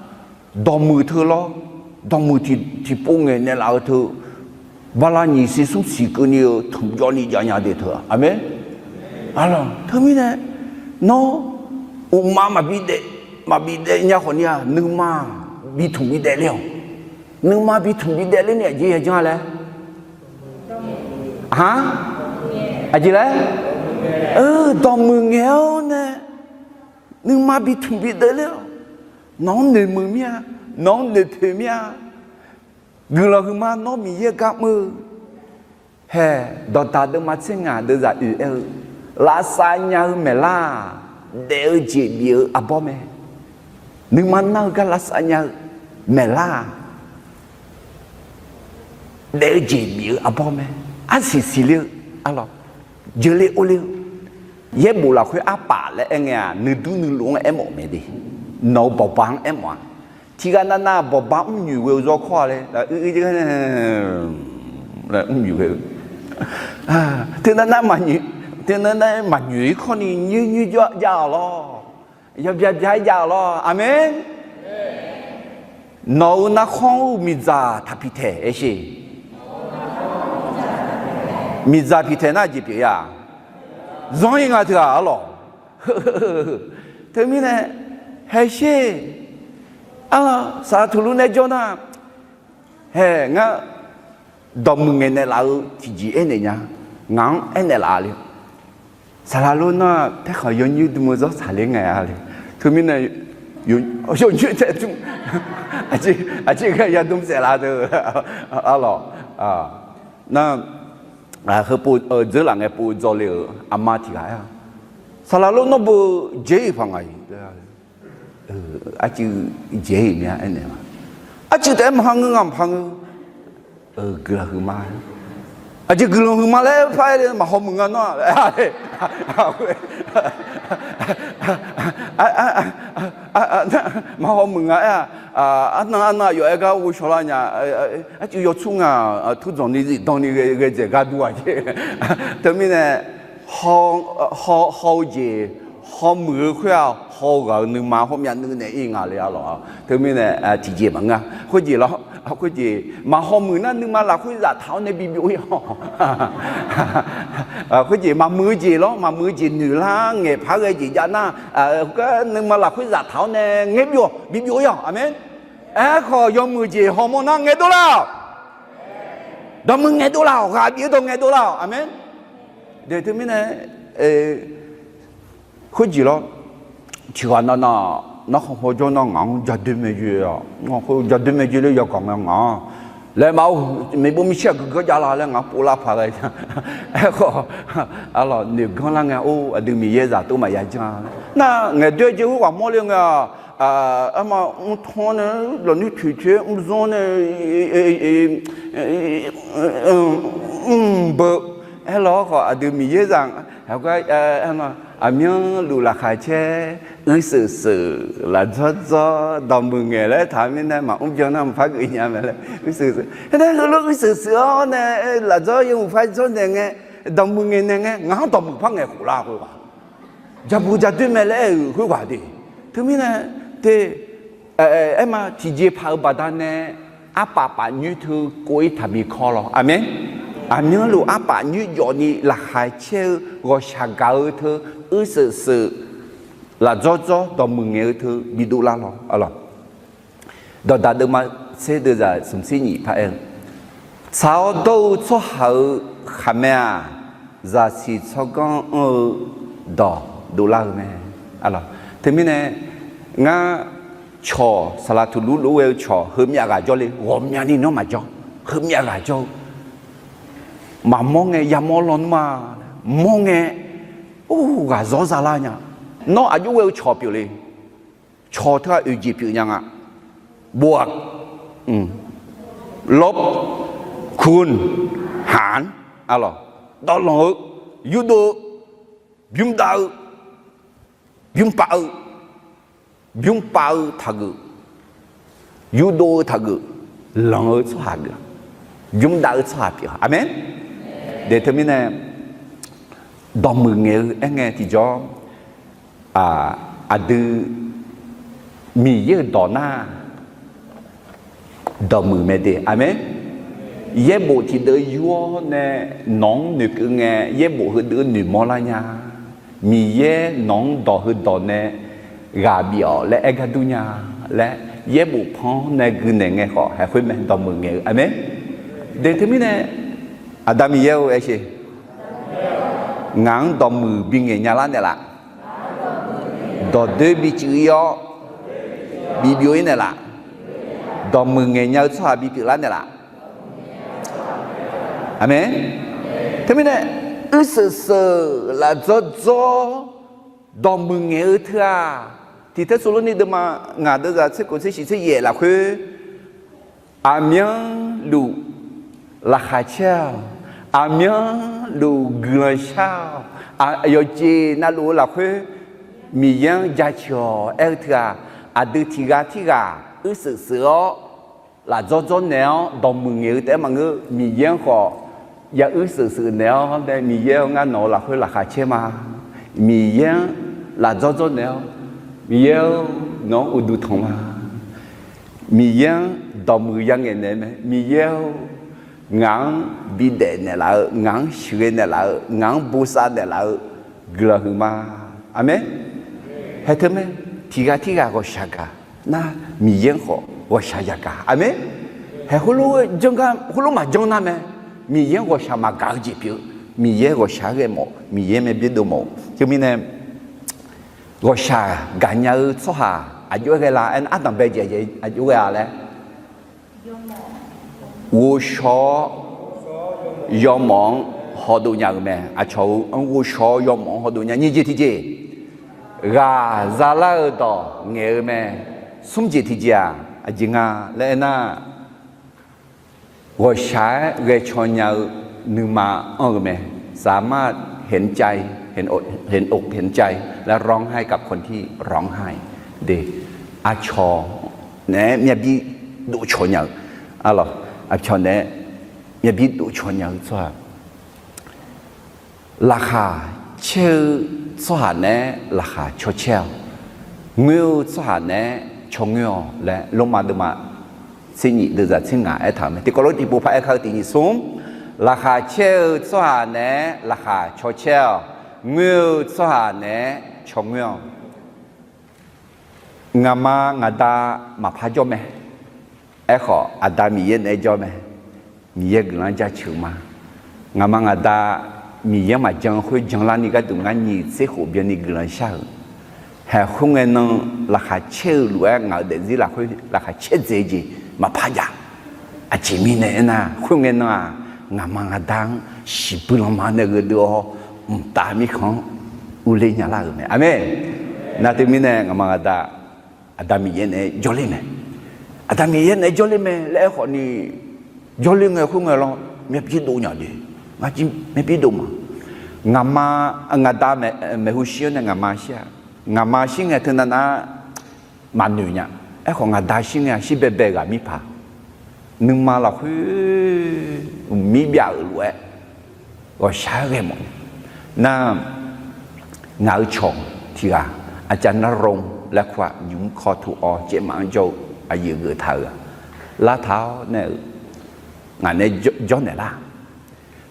dawqmuiq teu lawr, dawqmuiq tiqpov ngaeqnaeq laf-eu teu, bala nyiq siq smr siq keuvni-eu tmq jawvni jav nya de teu-aq, aqmeq. Arlawq, teumirnae, nawr, uqma maqbi daef, maqbi daef nya khawfni-aq, nuima bi tmq bi daef ler-awq. Nuima bi tmq bi daef ler ni aqjeq yajanr laer, a, aqjeq laer, dawqmuiq ngaeq-awr nae, nuima bi tmq bi daef ler-awq. Nawq-anr noeqmuiq mir-a, nawq-anr noeqpoeq mir-a. Guiqlanq huiqma nawr Miqyaer gar mr-eu hae, dawqdaq deuvma tser ngaq deuvzaq oeq aer-eu, lavsav nya-eu maeqlar-aq, daef-eu jeq bif-eu arbawr mae. Nuima nar-eu gar lavsav nya-eu maeqlar-aq, daef-eu jeq bif-eu arbawr mae. Arsiq siqler-eu, arlawq, jeuqle orler-eu, yaerbof lafkhoer arpaf laer aer ngae-aq, nuidur nuiluf-anr aermawf mae de. Nawq-euq bawqba-anr aermawf-a. Tiqghaq navnav bawqba mrnyoeq ghae-eu zawr kawr-a laer, laer mrnyoeq ghae-eu. Teunav nar maqnyoeq, teunav nar maqnyoeq-ir kawrni nyoer nyoer jav-awq lawr. Yawbya bya-aer jav-awq lawr. Aqmeq. Nawq-euq narkhanr-eu miqdzaq taq piqtaeq aer sher. Miqdzaq piqtaeq nar jeq pyeuf-a. Zanr-ir nga teu-aq arlawq. Teumirnae, haesher, arlawq, saqlaq tuqlur nae jawr nar, hae ngar, dawqmuiq ngaeqnaeq laf-eu tiqjeq aernaeq nya. Ngaq-anr aernaeq laf le. Saqlaq lor nar-aq paerkhanq yawnyoer dm-eu zawr tsaqler ngae-a le. Teumirnae, yawnyoer tae dm, aqjeq ghae yadm saef laf deuq, arlawq, nar, heupov dzeur laf ngae pov dzawle-euq aqma tiq ghaq aer-a, saqlaq lor nawr beu jaer-iq paq ngaq-iq, arcuiv jaer-iq mya aernaeq ma. Arcuiv taef-aer maqha ngeur nga maqha ngeur. Guiqlanq huiqma. Aqjeq guiqlanq huiqma laer par-aer le maqhaw muiq nga nawr-aq. Maqhaw muiq nga aer-a. Arnan arnan yawf-aer gar ghovshaw lar nya. Arcuiv yawtsur nga, turdzanq ni zifdan ni ghae dzaeq gar dur-aq jeq. Teumirnae, haw-eu jeq, haw muiq-eu khoer-aq haw-eu ghaq-euq nuima hawmyav nuinaeq-ir nga le arlawq. Teumirnae tiqjeq maqngeur-a. Khoerjeq lawr, khoerjeq maqhaw muiq nar nuima lafkhoer zaftaq-awr nae bibyov-ir-awq. Khoerjeq maqmuiq-eu jeq lawr, maqmuiq-eu jeq noeq lar ngaeq par ghae jeq jav nar, gar nuima lafkhoer zaftaq-awr nae ngaer byov-awq, bibyov-ir-awq. Aqmeq. Aerkhawf yawmuiq jeq hawmawr nar ngaeqdov lar-awq. Dawqmuiq ngaeqdov lar-awq, ghaq bif-eu dawq ngaeqdov lar-awq. Aqmeq. Teumirnae, khoerjeq lawr, tiqghaq navnav narkhan hawjawr nar ngaq-anr jadoer maeqjoe-awq. Jadoer maeqjoe ler yagaq ngae ngaq-anr laer ma-or, maeqbov maeqshir-aq guiqganr jav la laer ngaq-anr povlar paq ghae. Aerkhawf, arlawq noeqganr lar ngae, or, aqdui Miqyaer zaq tov maqya janr-a. Nar ngaeqdoer jeq khoerghaq mawrle ngae-aq, arma mrtanr nae lafnoer toeqtoeq-aer mrzanr nae mrbeu, aerlawq khawf aqdui Miqyaer zaq, aqmyanluf laqkhaq caer, uirseuq seuq, lafdzawr dzawr, dawqmuiq ngaeq laer taq mirnae maqmr byan nar mqpar geuf nya mae laer uirseuq seuq. Aernar heulof uirseuq seuq-awr nae lafdzawr yawmuiq par dzawrnaeq ngae, dawqmuiq ngaeqnaeq ngae ngaq-anr dawqmuiq par ngaeq khof lar khoerghaq, jabuq jadoer mae laer aer-euq khoerghaq de. Teumirnae, te, aerma tiqjeq paq-eu baqdanae arpaf paf nyoer teu kov-ir taqbi kawr lawr. Aqmeq. Aqmyanluf arpaf nyoer jawfni laqkhaq caer-eu ghawqshaq gaq-eu teu uirseuq seuq, lafdzawr dzawr dawqmuiq ngaeq-eu teu bidov lar lawr. Dawqdaq deuvma tser deuvzaq smq tser nyiq par aer-eu, tsaq-awr dawr-eu tsawrhaq-euq Khaqmae-aq, zaqsiq tsawrganr anr-eu dawq dovlar-eu mae. Teumirnae, ngar cawq saqlaq tuqluf lof-aer ghae-eu cawq heumyav ghaq jawr le, ghawqmyani nawr maqjawr, heumyav ghaq jawr-eu. Maqmawr ngae yamawr lawnmr-a, mawr ngae, or, ghaq zawr zalar nya. Nawr aqjox ghae-eu cawq pyeuf le. Cawq teu-aq oeq jeq pyeuf nya nga. Bov-aq, lawr, kun, haq-anr, arlawq, dawvlanq-eu, yurdov-eu, bymr dav-eu, bymr pav-eu, bymr pav-eu taqgeuf, yurdov-eu taqgeuf, lanq-eu tsawrhaq geuf, bymr dav-eu tsawrhaq pyeuf. Aqmeq. De teumirnae, dawqmuiq ngaeq-eu aerngae tiqjawr, aqdui Miqyaer-euq dawq nar, dawqmuiq mae de. Aqmeq. Yaerbof tiqdeuv yur-awr nae nawq-anr noeqkeuv ngae, yaerbof heudeuv noeqmawr lar nya. Miqyaer nawq-anr dawq heudawq nae ghaq bif-awq laer aer gar dur nya laer, yaerbof panr nae gui naeq ngae khawf haeq khoer mae, dawqmuiq ngaeq-eu. Aqmeq. De teumirnae, Aqda Miqyaer-eu aer sher. Ngaq-anr dawqmuiq bingaeq nya lar naeqlaf. Dawqdoer bicuf-ir-awr, bibyov-ir naeqlaf. Dawqmuiq ngaeq nya-eu tsawrhaq bipyeuf lar naeqlaf. Aqmeq. Teumirnae, uirsheuq sheuq laf dzawr dzawr dawqmuiq ngaeq-eu teu-aq, tiq Tersaqlorni deuvma ngaq deuvzaq tser khof tser shiq tser yaef lafkhoer, aqmyanluf laqkhaq caer-awq, aqmyanluf guiqlanq shar-awq, yawqjeq navluf-eu lafkhoer Miqyaer-anr jaceuq-awq aer-eu teu-aq, aqdui tiq ghaq tirghaq uirsheuq sheuq-awr, laf dzawr dzawr naeq-awr dawqmuiq ngaeq-eu taef-aer maqngeur, Miqyaer-anr khawf ya uirsheuq sheuq naeq-awr nae, Miqyaer-or, ngar nawq-eu lafkhoer laqkhaq caer ma. Miqyaer-anr laf dzawr dzawr naeq-awr, Miqyaer-or, nawq-anr uqduq tanq ma. Miqyaer-anr dawqmuiq yangaeq naeq mae. Miqyaer-or, ngaq-anr bidaef naeqlaf-eu, ngaq-anr sheuqghae naeqlaf-eu, ngaq-anr bosav naeqlaf-eu guiqlanq huiqma. Aqmeq. Haeq teu mae, tiq ghaq tirghaq ghawqshaq gaq nar, Miqyaer-anr khawf ghawqshaq yagaq. Aqmeq. Haeq khoerlof-aer janr gar, khoerlof maqjanr nar mae, Miqyaer-anr ghawqshaq maqgaq-eu jeq pyeuf-eu. Miqyaer ghawqshaq-aer ghae mawf, Miqyaer mae byaerdov mawf-eu. Teumirnae, ghawqshaq gaqnya-eu tsawrhaq aqjox-aer ghae la aernar, ardanq bae jeq aqjox ghae-a laer, ghovshaw-awr yawmawf-anr hawdov nya-euq mae. Aqcawq-eu anr ghovshaw-awr yawmawf-anr hawdov nya. Nyiq jeq tiqjeq, ghaq zalar-eu dawq ngaeq-eu mae. Smr jeq tiqjeq-aq, aqjeq nga laer aernar, ghawqshaq-aer ghae caw nya-eu nuima anr-eu mae. สามารถเห็นใจ เห็นอกเห็นใจ และร้องไห้กับคนที่ร้องไห้ de. Aqcawq naeq-aer myavbir dovcawq nya-eu, arlawq, aqcawq naeq-aer myavbir dovcawq nya-eu tsawrhaq, laqkhaq caer-eu tsawrhaq naeq-aer laqkhaq cawcaer-awq. Ngoer-eu tsawrhaq naeq-aer caw ngoer-awq laer Lormav deuvma tser nyiq deuvzaq tser ngaq aertaq-euq mae. Tiqkawv lof tiqpov paq-aer ka-eu tiq nyiq smr, laqkhaq caer-eu tsawrhaq naeq-aer laqkhaq cawcaer-awq. Ngoer-eu tsawrhaq naeq-aer caw ngoer-awq. Ngaqma ngaqda maqpar jawr mae. Aerkhawf, Aqda Miqyaer naeq-aer jawr mae. Miqyaer guiqlanq-anr jaceuq ma. Ngaqma ngaqda Miqyaer-anr maqjan khoer janlarni gharduq ngar nyiq tser khof byanni guiqlanq shar-euq. Haeq khoerngae nan laqkhaq caer-eu lof-aer ngaq-euq daefzir lafkhoer laqkhaq caer dzaeq-eu jeq maqpar jav. Aqjeq mirnae aernar, khoerngae nan-aq, ngaqma ngaqda-anr shiqbuir lanma nae gheudeuv-awr, mqtav mirkhanq-anr urler nya lar-euq mae. Aqmeq. Nar teumirnae ngaqma ngaqda, Aqda Miqyaer naeq-aer jawrler mae. Aqda Miqyaer naeq-aer jawrler mae laer aerkhawf ni, jawrler ngae khoerngae lawr myavbir dov nya de. Ngar jir myavbir dov ma. Ngaqma, ngaqda maeqhu shir-awr nae ngaqma shir-a. Ngaqma shir ngae teunav nar maqnoeq nya. Aerkhawf ngaqda shir ngae-a shir baebae ghaq mirpaq, nuima lafkhoer mir byav-euq lof-aer ghawqshaq-aer ghae mawf nar, ngaq-euq cawq tiq ghaq, อาจารย์ณรงค์ laer kur-aq, nymq-mr kawr tuq-awr caevmaf-anr jawr-eu aqyuif geuf taq-euq-aq, lartaq-awr nae-euq ngaq nae jawrnaeq lar.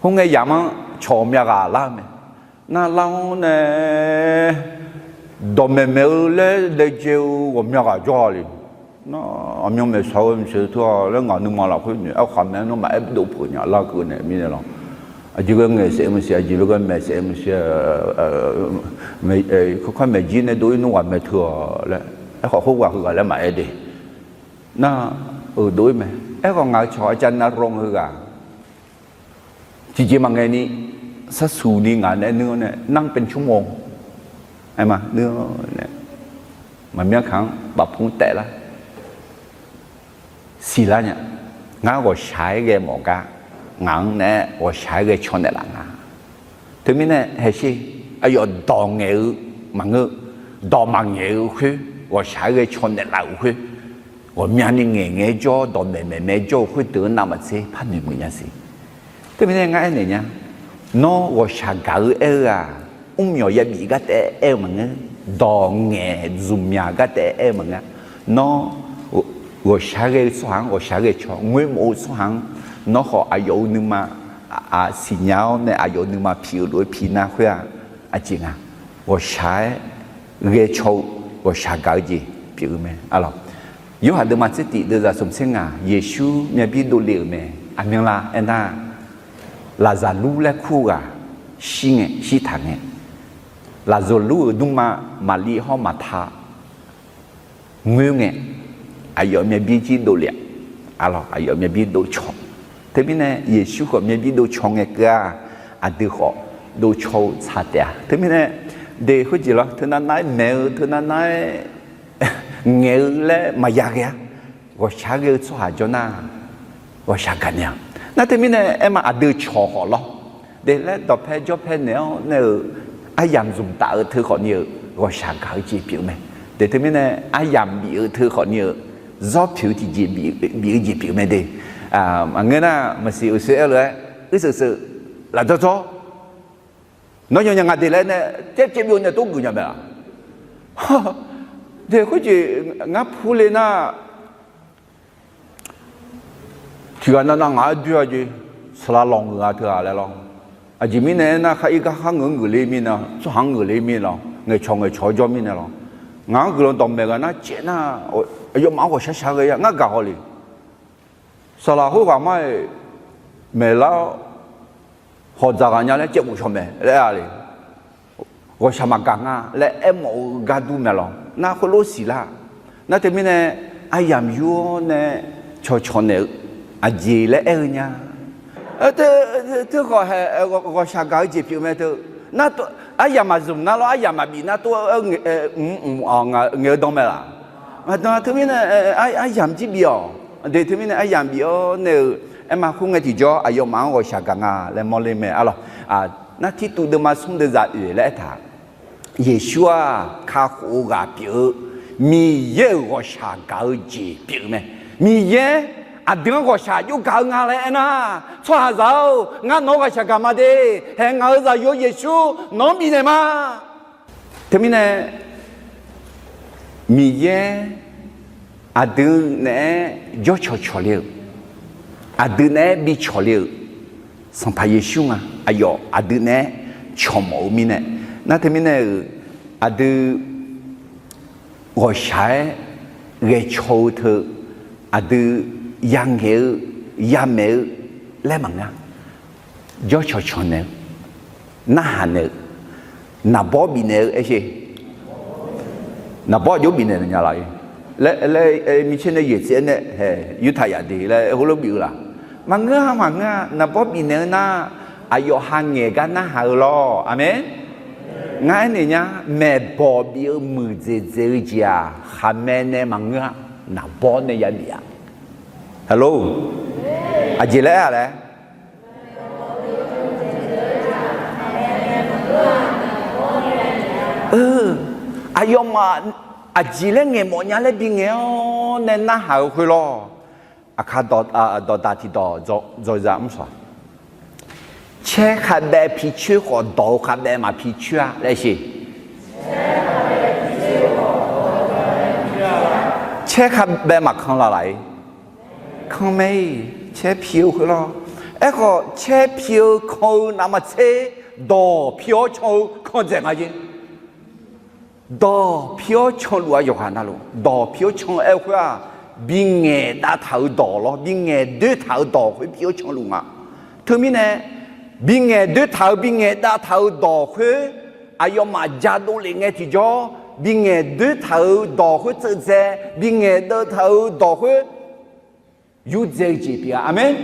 Khoerngae yamq-anr cawq ghawqmya ghaq lar-eu mae. Nar lar-awr nae dawqmaeq maeq-eu laer daejae-eu ghawqmya ghaq jawr-a le. Nar aqmyan maeqshaq-eu maqshaq teu-a laer ngaq nuima lafkhoer noeq-aer khaqmae nawmaf aer dov peuq nya lar keuv naeq mirnae lawr. Aqjeq ghae ngaeq saef maqsiq, aqjeq ghae maeq saef maqsiq, kawrkawr maeq jir nae dov-ir nmr ghaq maeq teu-awq laer, aerkhawf khoerghaq heughaq laer maqaer de. Nar-euq dov-ir mae. Aerkhawf ngaq-euq cawq aqcav nav rawv-eu ghaq tiqjeq maqngaeq ni, sarsuq ni ngaq nae nuir-awr nae นั่งเป็นชั่วโมง aerma nuir-awr nae maqmyanr kaq-anr bafpur taef lar siqlar nya. Ngar ghawqshaq-aer ghae mawf gar, ngaq-anr naeq-aer ghawqshaq-aer ghae caw naeqlaf nga. Teumirnae haesher, aqyawf dawq ngaeq-eu maqngeur, dawq maqngaeq-eu khoer, ghawqshaq-aer ghae caw naeqlaf-euq khoer, ghawqmyani ngaeq ngaeq-aer jawr, dawqmaeq maeqmaeq-aer jawr-eu khoerdeuq-anr navmaqtser par noeqmuiq nya siq. Teumirnae ngar aernaeq nya, nawr ghawqshaq gaq-eu aer-eu-aq, mrmyawq yabif gar taef-aer aer-eu maqngeur, dawq ngaeq zmqmyaq gar taef-aer aer-eu maqngeur. Nawr ghawqshaq-aer ghae-eu tsawrhaq-anr ghawqshaq-aer ghae caw, ngoermawf-eu tsawrhaq-anr, nawr khawf aqyawf-euq nuima siqnya-awr nae aqyawf-euq nuima piq-eu lof-aer piq nar khoer-aq, aqjeq nga. Ghawqshaq-aer ghae caw-eu, ghawqshaq gaq-eu jeq pyeuf-eu mae. Arlawq, Yorhaq deuvma tsertif deuvzaq smq tser ngaq, Yeqsur myavbir dovle-euq mae. Aqmyanlav aernar, Laqzaqlur laer kur-eu ghaq shir ngae, shirtaq ngae, Laqzaqlur-euq nuima Maqlir hawr Maqta ngoer ngae, aqyawf myavbir jir dovle-a. Arlawq, aqyawf myavbir dovcaw. Teumirnae Yeqsur khawf myavbir dovcaw ngae keuv-aq, aqdui khawf dovcaw-eu tsaq taef-a. Teumirnae de khoerjeq lawr, teunav nav-aer maeq-eu, teunav nav-aer ngaeq-eu laer maqya ghae-a. Ghawqshaq-aer ghae-eu tsawrhaq jawr nar, ghawqshaq gaq naeq-a. Nar teumirnae aerma aqdui cawq khawf lawr, de laer dawqpae jawrpae naeq-awr nae-euq aryamq zmq taf-eu teu khawf ni-euq ghawqshaq gaq-eu jeq pyeuf mae. De teumirnae aryamq bif-eu teu khawf ni-euq zawr pyeuf-eu tiqjeq, bif-eu jeq pyeuf mae de. Maqngeur nar maqsiq uqshoe aer lof-aer uirseuq seuq lafdzawr dzawr, nawr yawnya nga de laer nae caev caev byov nae tov geuf nya mae-a. De khoerjeq ngar purle nar, tiqghaq navnav ngaq-aer doer-a jeq, saqlaq lawq ngeur-a teu-aq laer lawr. Aqjeq mirnae aernar, khar ir gar khar ngeur-anr ngeur le mirnae, tsawrhaq-anr ngeur le mirnae lawr, ngaeqcawq ngaeqcawq-awr jawr mirnae lawr. Ngaq-anr guiqlanq dawqmaeq ghaq nar caev nar, aqyawfmaf-anr ghawqshaq shaq ghae-a ngar gaq haw le. Saqlaq khoerghaq mar-iq maeqlar-awr hawq dzaq ghaq nya laer caev khof shawq mae laer aer-a le. Ghawqshaq maqgaq nga laer aermawf-eu gar dur mae lawr. Nar khoerlof siqlar. Nar teumirnae aryamq yur-awr nae cawqcawq naeq-eu aqjeq laer aer-eu nya. Teu khawf hae, ghawqshaq gaq-eu jeq pyeuf mae teu. Nar aryamq maqzmq nar lawr, aryamq maqbif nar tov mq mq ngaeq-eu dan mae laq? Maqdan. Teumirnae aryamq jir bif-awq. De teumirnae aryamq bif-awr nae-euq aerma khoerngae tiqjawr aqyawfmaf-anr ghawqshaq gaq nga laer mawrler mae. Arlawq, nar tirtuv deuvma smr deuvzaq oeq laer aertaq, Yeqsur-aq kakhof-eu ghaq pyeuf-eu, Miqyaer-euq ghawqshaq gaq-eu jeq pyeuf-eu mae. Miqyaer aqdui-anr ghawqshaq jov gaq-eu nga laer aernar, tsawrhaqzaq-or, ngar nawq-anr ghaqshaq gaq ma de. Hae ngaq-euq zaqyo Yeqsur nawq-anr bifnaeq ma. Teumirnae Miqyaer aqdui naeq-aer jawrcawq cawq le-euq, aqdui naeq-aer bi cawq le-euq Sanqpaq Yeqsur nga. Aqyawf aqdui naeq-aer cawq mawf-eu mirnae, nar teumirnae-euq aqdui ghawqshaq-aer ghae caw-eu teu, aqdui yangaeq-eu yamaeq-eu laer maqngeur-a. Jawrcawq cawq naeq-eu, narhaq naeq-eu, naqbawr bifnaeq-eu aer sher. Naqbawr aqjox bifnaeq nya laf-ir laer, micaer nae yaeq tsaev-aer nae hae yurtaq yaf de laer heulof bif-eu laf? Maqngeur-a, maqngeur-a. Naqbawr bifnaeq-eu nar, aqyawf ha ngaeq gar narhaq-eu lawr. Aqmeq. Ngar aernaeq nya, maeqbawq bif-eu muiqdzaeq dzaeq-eu jeq-aq, khaqmae nae maqngeur-a, naqbawr nae yabif-a. Hello, aqjeq laer-a laer aqyawfmaf aqjeq laer ngaeq mawf nya laer bingaeq-awr nae narhaq-eu khoer lawr. Aqkar dawqdaq tiqdawq dzawqzaq mr sawq. Caer khavbaev picoer khawf, dawq-eu khavbaev maqpicoer-a laer sher. Caer khavbaev maqkan laf laf-ir. Kan mae-iq, caer pi-eu khoer lawr. Aerkhawf, caer pi-eu kan-eu navmaqtser, dawq pi-awr can-eu kan dzaeq nga jeq. Dawq pi-awr canluf-a yawqghaq navluf. Dawq pi-awr can-eu aer-eu khoer-aq, bingaeq dav taq-euq dawq lawr, bingaeq doer taq-euq dawq khoer pi-awr canluf nga. Teumirnae, Bingaeq doertaq-euq bingaeq davtaq-euq dawq khoer, aqyawfmaf jadov lef ngae tiqjawr, bingaeq doertaq-euq dawq khoer tseuv dzae, bingaeq davtaq-euq dawq khoer yurdzae-eu jeq pyeuf-a. Aqmeq.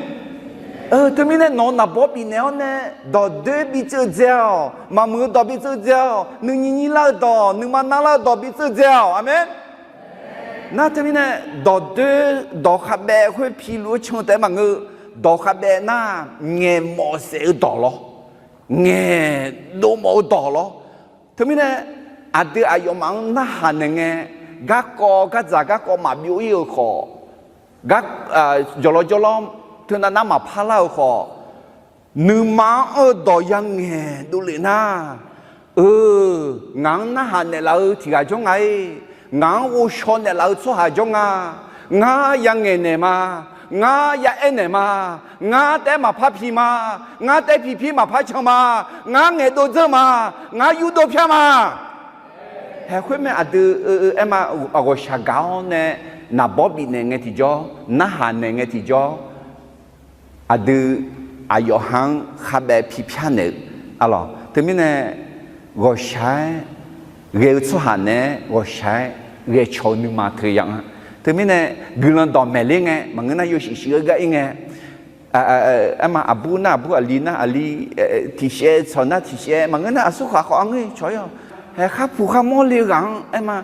Teumirnae nawq-eu naqbawr bifnaeq-awr nae dawqdoer bitseuv dzae-awq. Maqmuiq-eu dawq bitseuv dzae-awq. Nuinyi nyir lar-eu dawq, nuima narlar-eu dawq bitseuv dzae-awq. Aqmeq. Nar teumirnae dawqdoer dawq khavbaev khoer piluf-eu can taef-aer maqngeur. Dawq khavbaev nar ngaeqmawf saef-eu dawq lawr, ngaeqdov mawf-eu dawq lawr. Teumirnae aqdui aqyawfmaf-anr narhaq naeq ngae, garkawv gardzaq garkawv maqbyov ir-eu khawf, gar, jawqlawr jawrlawr teunav nar maqpar lar-eu khawf, nuima-anr anr-eu dawq yangaeq dovlef nar, eu, ngaq-anr narhaq naeqlaf-eu tiq ghaq jawr nga-ir. Ngaq-anr ghovshaw naeqlaf-eu tsawrhaq jawr nga. Ngar yangaeq naeq ma. Ngar ya aer naeq ma. Ngar taef-aer maqpar pi ma. Ngar taef-aer pipir maqpar can ma. Ngar ngaeqdov dzeur ma. Ngar yurdov pyar ma. Haeq khoer mae aqdui, aer ma, ghawqshaq gaq-awr nae naqbawr bifnaeq ngae tiqjawr, narhaq naeq ngae tiqjawr, aqdui aqyawf ha-anr khavbaev pipyar naeq-eu, arlawq. Teumirnae ghawqshaq-aer ghae-eu tsawrhaq naeq-aer ghawqshaq-aer ghae caw-eu nuima teu ya-anr. Teumirnae guiqlanq dawqmaeq ler ngae maqngeur nar yawshuif shuif-eu gar ir ngae, aer ma, aqbur nar aqbur, aqli nar aqli, tiqshaev tsawq nar tiqshaev maqngeur nar aqsurkhaq khawf arngeur cawq-ir-awq. Haeq kharpuq kharmawr le-eu ghaq-anr aer ma,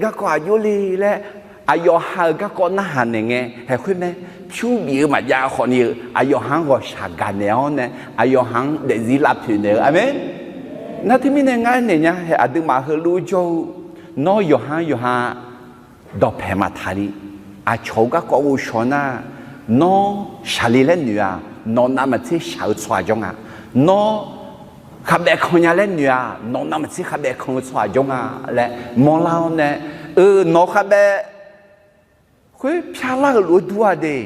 garkawv aqjox le laer, aqyawf ha-euq garkawv narhaq naeq ngae, haeq khoer mae, pyur bif-eu maqjav khawfni-eu aqyawf ha-anr ghawqshaq gaq naeq-awr nae, aqyawf ha-anr daefzir lavpoeq naeq-eu. Aqmeq. Nar teumirnae ngar aernaeq nya, haeq aqduimaf heulof-aer jawr-eu, nawr yawqha-anr yawqha dawqpaeq maqtaq ni, aqcawq-eu garkawv ghovshaw nar, nawr shaqle laer noeq-aq, nawq navmaqtser shaq-eu tsawrhaq jawr nga. Nawr khavbaev kan nya laer noeq-aq, nawq navmaqtser khavbaev kan-eu tsawrhaq jawr nga laer mawrlar-awr nae, eu, nawq khavbaev khoer pyarlar-euq lof-aer dur-a de.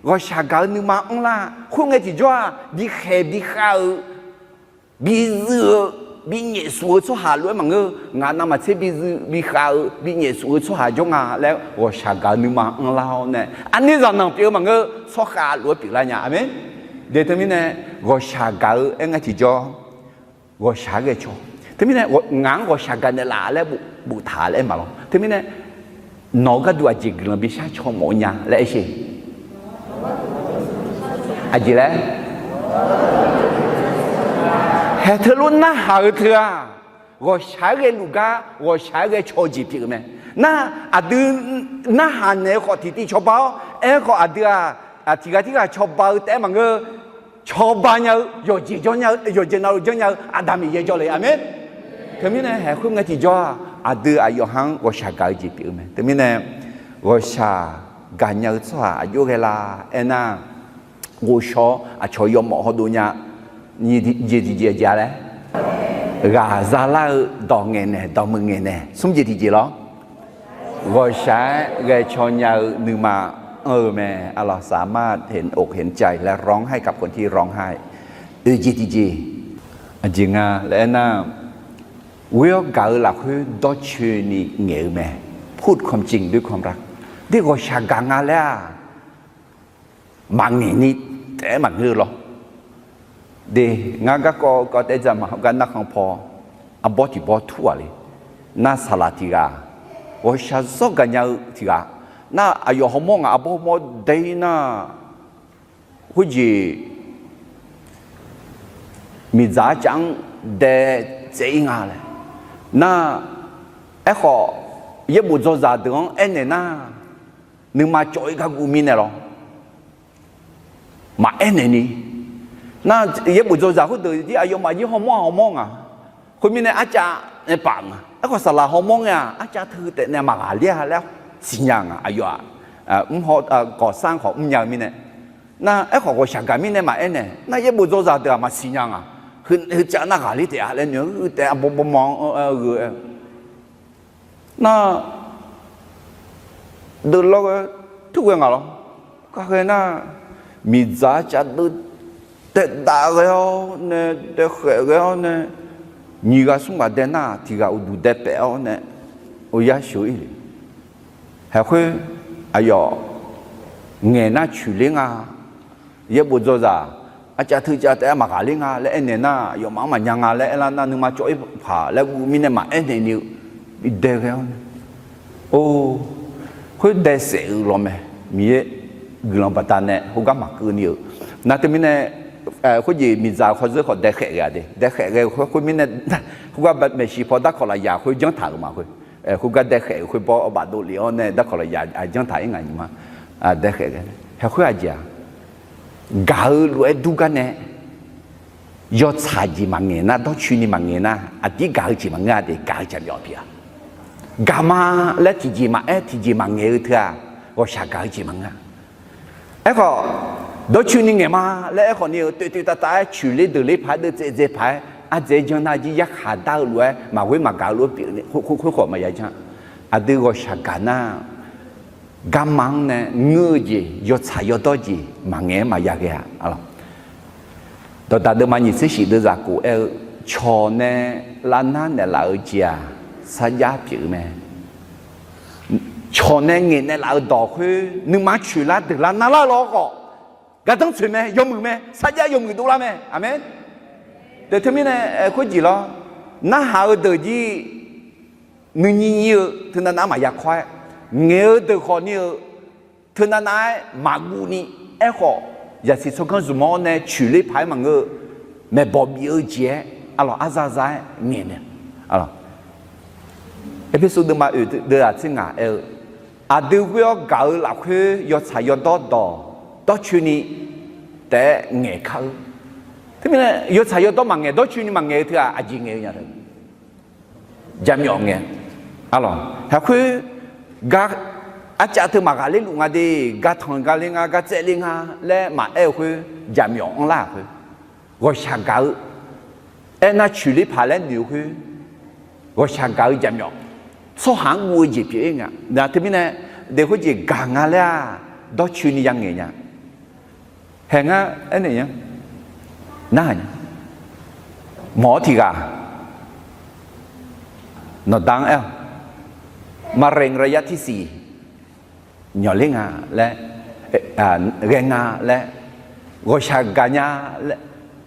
Ghawqshaq gaq-eu nuima anrlar khoerngae tiqjawr-aq, bikhaeq bikhav-eu, bizuiv-eu, binyaef suf-eu tsawrhaq lof-aer maqngeur. Ngaq navmaqtser bizuiv bikhav-eu binyaef suf-eu tsawrhaq jawr nga laer ghawqshaq gaq-eu nuima anrlar-awr nae, arnir zaqnanq pyeuf-eu maqngeur, tsawrkhav lof-aer pyeuflar nya. Aqmeq. De teumirnae ghawqshaq gaq-eu aer ngae tiqjawr, ghawqshaq-aer ghae caw. Teumirnae ngaq-anr ghawqshaq gaq naeqlaf laer boftaq laer aer ma lawr. Teumirnae nawq-eu gharduq aqjeq guiqlanq bishar caw mawf-eu nya laer aer sher. Aqjeq laer, haeq teulof narhaq-eu teu-aq, ghawqshaq-aer ghae luf gar ghawqshaq-aer ghae caw-eu jeq pyeuf-eu mae. Nar aqdui narhaq naeq-eu khawf tiqtiv cawba-awr aer khawf, aqdui-aq, tiq ghaq tirghaq cawba-eu taef-aer maqngeur. Cawba nya-eu, yawqjeq jawr nya-eu, yawqjeq navluf janrnya-eu Aqda Miqyaer jawrle. Aqmeq. Teumirnae haeq khoerngae tiqjawr-aq, aqdui aqyawf ha-anr ghawqshaq gaq-eu jeq pyeuf-eu mae. Teumirnae ghawqshaq gaqnya-eu tsawrhaq aqjox ghae la aernar, ghovshaw-awr aqcawq yawmawf hawdov nya. Nyiq jeq tiqjeq aqjeq-a laer, ghaq zalar-eu dawq ngaeqnaeq, dawqmuiq ngaeqnaeq. Smr jeq tiqjeq lawr, ghawqshaq-aer ghae caw nya-eu nuima anr-eu mae. เราสามารถเห็นอกเห็นใจและร้องไห้กับคนที่ร้องไห้ oeq jeq tiqjeq. Aqjeq nga laer aernar, ghoer-awr gaq-eu lafkhoer dawrcoeni ngaeq-eu mae. พูดความจริงด้วยความรัก de. Ghawqshaq gaq nga laer-aq, maqngaeq ni taef-aer maqngeur-eu lawr. De, ngar garkawv kawv taef dzaq ma hawgar narkhan paw, arbawr tiq bawr tur-aq le. Nar saqlaq tiq ghaq, ghawqshaq zawr gaqnya-eu tiq ghaq, nar aqyawf hawmawr ngaq arbawr hawmawr dae-ir nar, khoerjeq miqdzaq arcav-anr dae tsaev-ir nga laer. Nar, aerkhawf, yaerbof dzawzaq deuq-anr aernaeq nar, nuima cawv-ir garguv mirnae lawr, maqaer naeqni. Nar yaerbof dzawzaq khoerdeuq jir aqyawfmaf jir hawmawr-aq hawmawr nga. Khoermirnae arcav nae paf nga. Aerkhawf saqlaq hawmawr ngae-aq, arcav teu taef nae maqghaqler-a laer siqnya nga. Aqyawf-aq, mr haw, gawqsanr khawf mrnya-eu mirnae. Nar aerkhawf ghawqshaq gaq mirnae maqaer naeq. Nar yaerbof dzawzaq deuq-aq maqsiqnya nga. Heu, heucav nar ghaqler taef-a laer noeq-eu taef-a bawbawma-anr aer-eu nar, deuv lawr ghae, tur ghae ngaq lawr. Kaghae nar, miqdzaq cav deuv daedav ghae-awr nae, daekhaeq ghae-awr nae, nyiq ghaq smr ghaq dae nar, tiq ghaq uqduq dae paef-awr nae, oryar sheuq-ir le. Haeq khoer, aqyawf ngaeq nar coeqler nga. Yaerbof dzawzaq Arcav teucav taef-aer maqghaqler nga laer aernaeq nar, yawfmaf-anr maqnya nga laer aerlar nar, nuima cawv-ir paq laer guv mirnae maqaer naeq ni-eu, bidae ghae-awr nae, or, khoer dae saef-eu lawr mae. Miqyaer guiqlanq baqdanae khoergar maqkeuv ni-euq. Nar teumirnae, khoerjeq miqdzaq-eu khawzeur khawf dae khaef ghae-a de, dae khaef ghae-eu khoer mirnae, khoergar maeqshi paw darkawq lafyaq khoer janr taq-euq ma khoer. Khoergar dae khaef-euq khoer bawr bafdov lef-awr nae darkawq lafyaq janr taq-ir nga nymq-a. Dae khaef ghae, haekhoer aqjeq-aq, gaq-eu lof-aer dur gar nae, yawtsaq jeq maqngaeq nar, dawrcoeni maqngaeq nar, aqdir gaq-eu jeq maqngeur-a de, gaq-eu jaqmyawf pyeuf-a. Gaq ma laer tiqjeq maqaer, tiqjeq maqngaeq-eu teu-aq, ghawqshaq gaq-eu jeq maqngeur-a. Aerkhawf, dawrcoeni ngaeq ma laer aerkhawf ni-eu, toeq toeq tav tav-aer coeqler deuqler paq-aer, deuvtsaev dzae paq-aer, ardzaeq-aer janr nar jir yarkhaq dar-eu lof-aer, maqghoer maqgaq-eu lof-aer pyeuf ni, khoerkhawf maqya janr. Aqdui ghawqshaq gaq nar, garma-anr nae ngeur-eu jeq, yawtsaq yawdawr jeq maqngaeq-aer maqya ghae-a. Dawqdaq deuvma nyiq tser shif deuvzaq khof aer-eu, cawq nae lavnar naeqlaf-eu jeq-aq, sarjax pyeuf-eu mae. Cawq nae ngaeq naeqlaf-eu dawq khoer nuima coeqlar deuqlar narlar-eu lawr khawf, gardanr tsoeq mae, yawmuiq mae, sarjax yawmuiq dovlar mae. Aqmeq. Deuq teumirnae khoerjeq lawr, narhaq-eu deuq jir nuinyir nyir-eu teunav nav-aer maqya kawr-aer, ngaeq-eu deuq khawf ni-eu teunav nav-aer maqguv ni, aerkhawf, zaqsiq tsawrganr zmq-awr nae coeqler paq-aer maqngeur-eu, maeqbawq bif-eu jeq-aer, arlawq, arza za-aer ngaeq nae, arlawq, Erpersu deuvma oeq deuvzaq tser ngaq aer-eu, aqdui ghoer-awr gaq-eu lafkhoer yawtsaq yawdawr dawq dawrcoeni taef-aer ngaeq kar-eu. Teumirnae yawtsaq yawdawr maqngaeq, dawrcoeni maqngaeq-eu teu-aq, aqjeq ngaeq-eu nya-a? Jaqmyawf ngae, arlawq, haekhoer, ga, arcav teu maqghaqler luf nga de, ga tanq ga le nga, ga tsaev le nga laer maqaer-eu khoer, jaqmyawf anrlar-euq khoer, ghawqshaq gaq-eu, aernar coeqler paq laer noeq-eu khoer, ghawqshaq gaq-eu jaqmyawf, tsawrhaq-anr guv-eu jeq pyeuf-ir nga. Nar teumirnae, de khoerjeq gaq nga laer-aq, dawrcoeni yangaeq nya. Hae ngar aernaeq nya, narhaq nya, mawq-awr tiq ghaq nawqda-anr aer-awq, มะเร็งระยะที่สี่ nyawqler nga laer, ghae nga laer, ghawqshaq gaq nya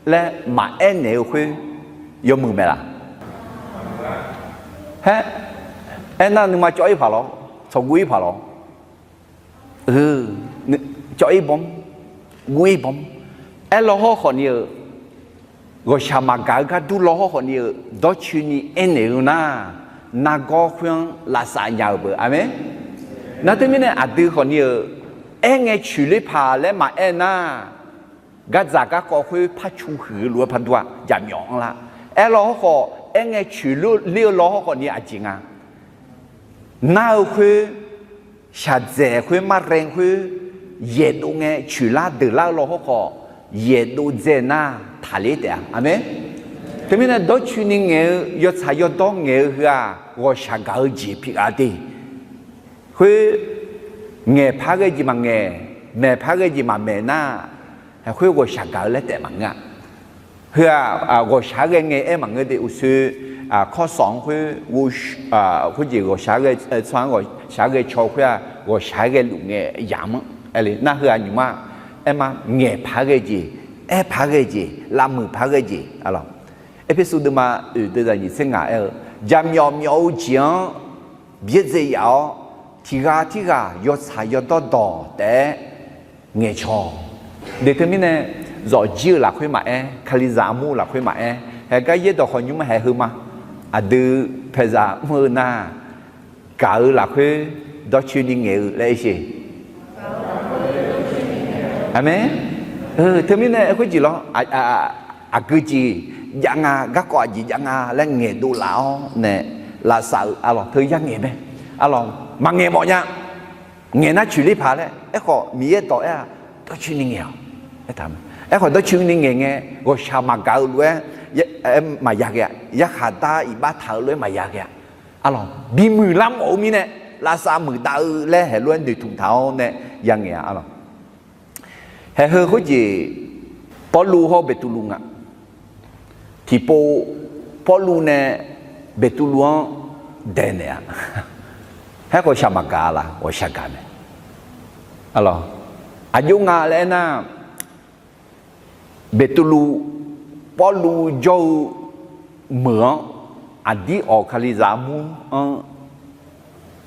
laer maqaer naeq-eu khoer, yawmuiq mae laf? Haer, aernar nuima cawv-ir paq lawr, tsawqguv-ir paq lawr. Cawv-ir bawr, guv-ir bawr, aerlaw hawrkhawf ni-eu, ghawqshaq maqgaq-eu gar dur law hawrkhawf ni-eu dawrcoeni aernaeq-eu nar, nargawr khoer-anr lavsav nya-eu beu. Aqmeq. Nar teumirnae aqdui khawf ni-eu, aerngae coeqler paq laer maqaer nar, gardzaq garkawv khoer par cu huiq-eu lof-aer par dur-a, jaqmyawf anrlar. Aerlaw hawrkhawf, aerngae coeqler-eu law hawrkhawf ni aqjeq nga. Nar-eu khoer, shaqdzaeq khoer, มะเร็ง khoer, yaeqdov ngae coeqlar deuqlar-eu law hawrkhawf, yaeqdov dzae nar taqler taef-a. Aqmeq. Teumirnae dawrcoeni ngaeq-eu, yawtsaq yawdawr ngaeq-eu heu-aq, ghawqshaq gaq-eu jeq pyeuf-a de. Khoer, ngaeqpar ghae jeq maqngaeq, maeqpar ghae jeq maqmaeq nar, khoer ghawqshaq gaq-eu laer taef maqngeur-a. Heu-aq, ghawqshaq-aer ghae ngae aer maqngeur de, uqshoe, kawrsawq-anr khoer, khoerjeq ghawqshaq-aer ghae, tsawrhaq-anr ghawqshaq-aer ghae caw khoer-aq, ghawqshaq-aer ghae luf ngae yamq-anr aer le. Nar heu-aq nymq-ma, aer ma, ngaeqpar ghae jeq, aerpar ghae jeq, lavmuiqpar ghae jeq, arlawq. Erpersu deuvma oeq deuvzaq nyiq tser ngaq aer-eu, jaqmyawf myawf-eu jeq-anr byaerdzae yaf-awr, tiq ghaq tirghaq yawtsaq yawdawr dawq taef-aer ngaeqcawq. De teumirnae, zawqjir-eu lafkhoer maqaer, kalizaq armur-eu lafkhoer maqaer, haegar yaerdawq khawf nymr-anr haeq heu ma. Aqdui paeqzaq mr-eu nar, gaq-eu lafkhoer dawrcoeni ngaeq-eu laer aer sheq. Aqmeq. Teumirnae khoerjeq lawr, aqgeu jeq jav nga, garkawv aqjeq jav nga laer ngaeqdov laf-awr nae, lavsav-eu arlawq teu yar ngaeq mae. Arlawq maqngaeq mawf nya. Ngaeq nar coeqler paq laer, aerkhawf Miqyaer dawq aer-aq, dawrcoeni ngaeq-awq. Aertaq-a, aerkhawf dawrcoeni ngaeq ngae, ghawqshaq maqgaq-eu lof-aer maqya ghae-a, yarkhaq dar iqbax taq-eu lof-aer maqya ghae-a. Arlawq bimuiq lar mawf-eu mirnae, lavsav muiqdav-eu laer haeqlof-aer noeqtmq taq-awr nae ya ngaeq-a arlawq. Haeq heu khoerjeq, Pawrluv hawr Beqtuvluv nga. Tiqpov, Pawrluv nae Beqtuvluv-anr daeqnaeq-a. Aerkhawf shaq maqgaq laf, ghawqshaq gaq mae. Arlawq, aqjox nga laer aernar, Beqtuvluv, Pawrluv jawr-eu meuq-anr, aqdir awq Kalizaq armur-anr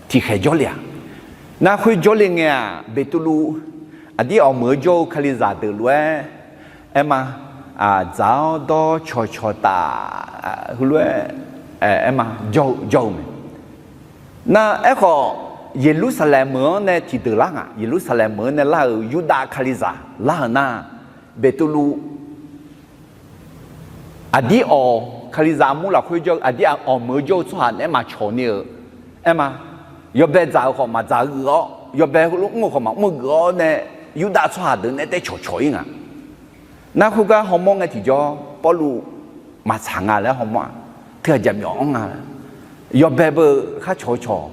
tiqkhaeq jawrle-aq. Nar khoer jawrle ngae-aq, Beqtuvluv aqdir awq meuq-eu jawr-eu Kalizaq deuq lof-aer, aerma, dzaq-awr dawr cawqcawq taf, heulof-aer, aerma jawr-eu jawr-eu mae. Nar aerkhawf, Yeqlursaqlaeq meuq-anr nae tiqdeuq lar nga. Yeqlursaqlaeq meuq-anr nae lar-euq Yurdav Kalizaq lar-euq nar, Beqtuvluv aqdir awq Kalizaq armur lafkhoer jawr-eu, aqdir awq meuq-eu jawr-eu tsawrhaq naeq-aer maqcawq ni-euq, aerma, yawbae dzaq-euq khawf maqdzaq-eu geuf-awr, yawbae heulof mr-eu khawf maqmr-eu geuf-awr nae, Yurdav tsawrhaq deuq naeq-aer taef cawqcawq-ir nga. Nar khoergar hawmawr ngae tiqjawr, Pawrluv maqtsaq nga laer hawmawr-aq, teughaq jaqmyawf-anr nga. Yawbae beu khar cawq-eu cawq.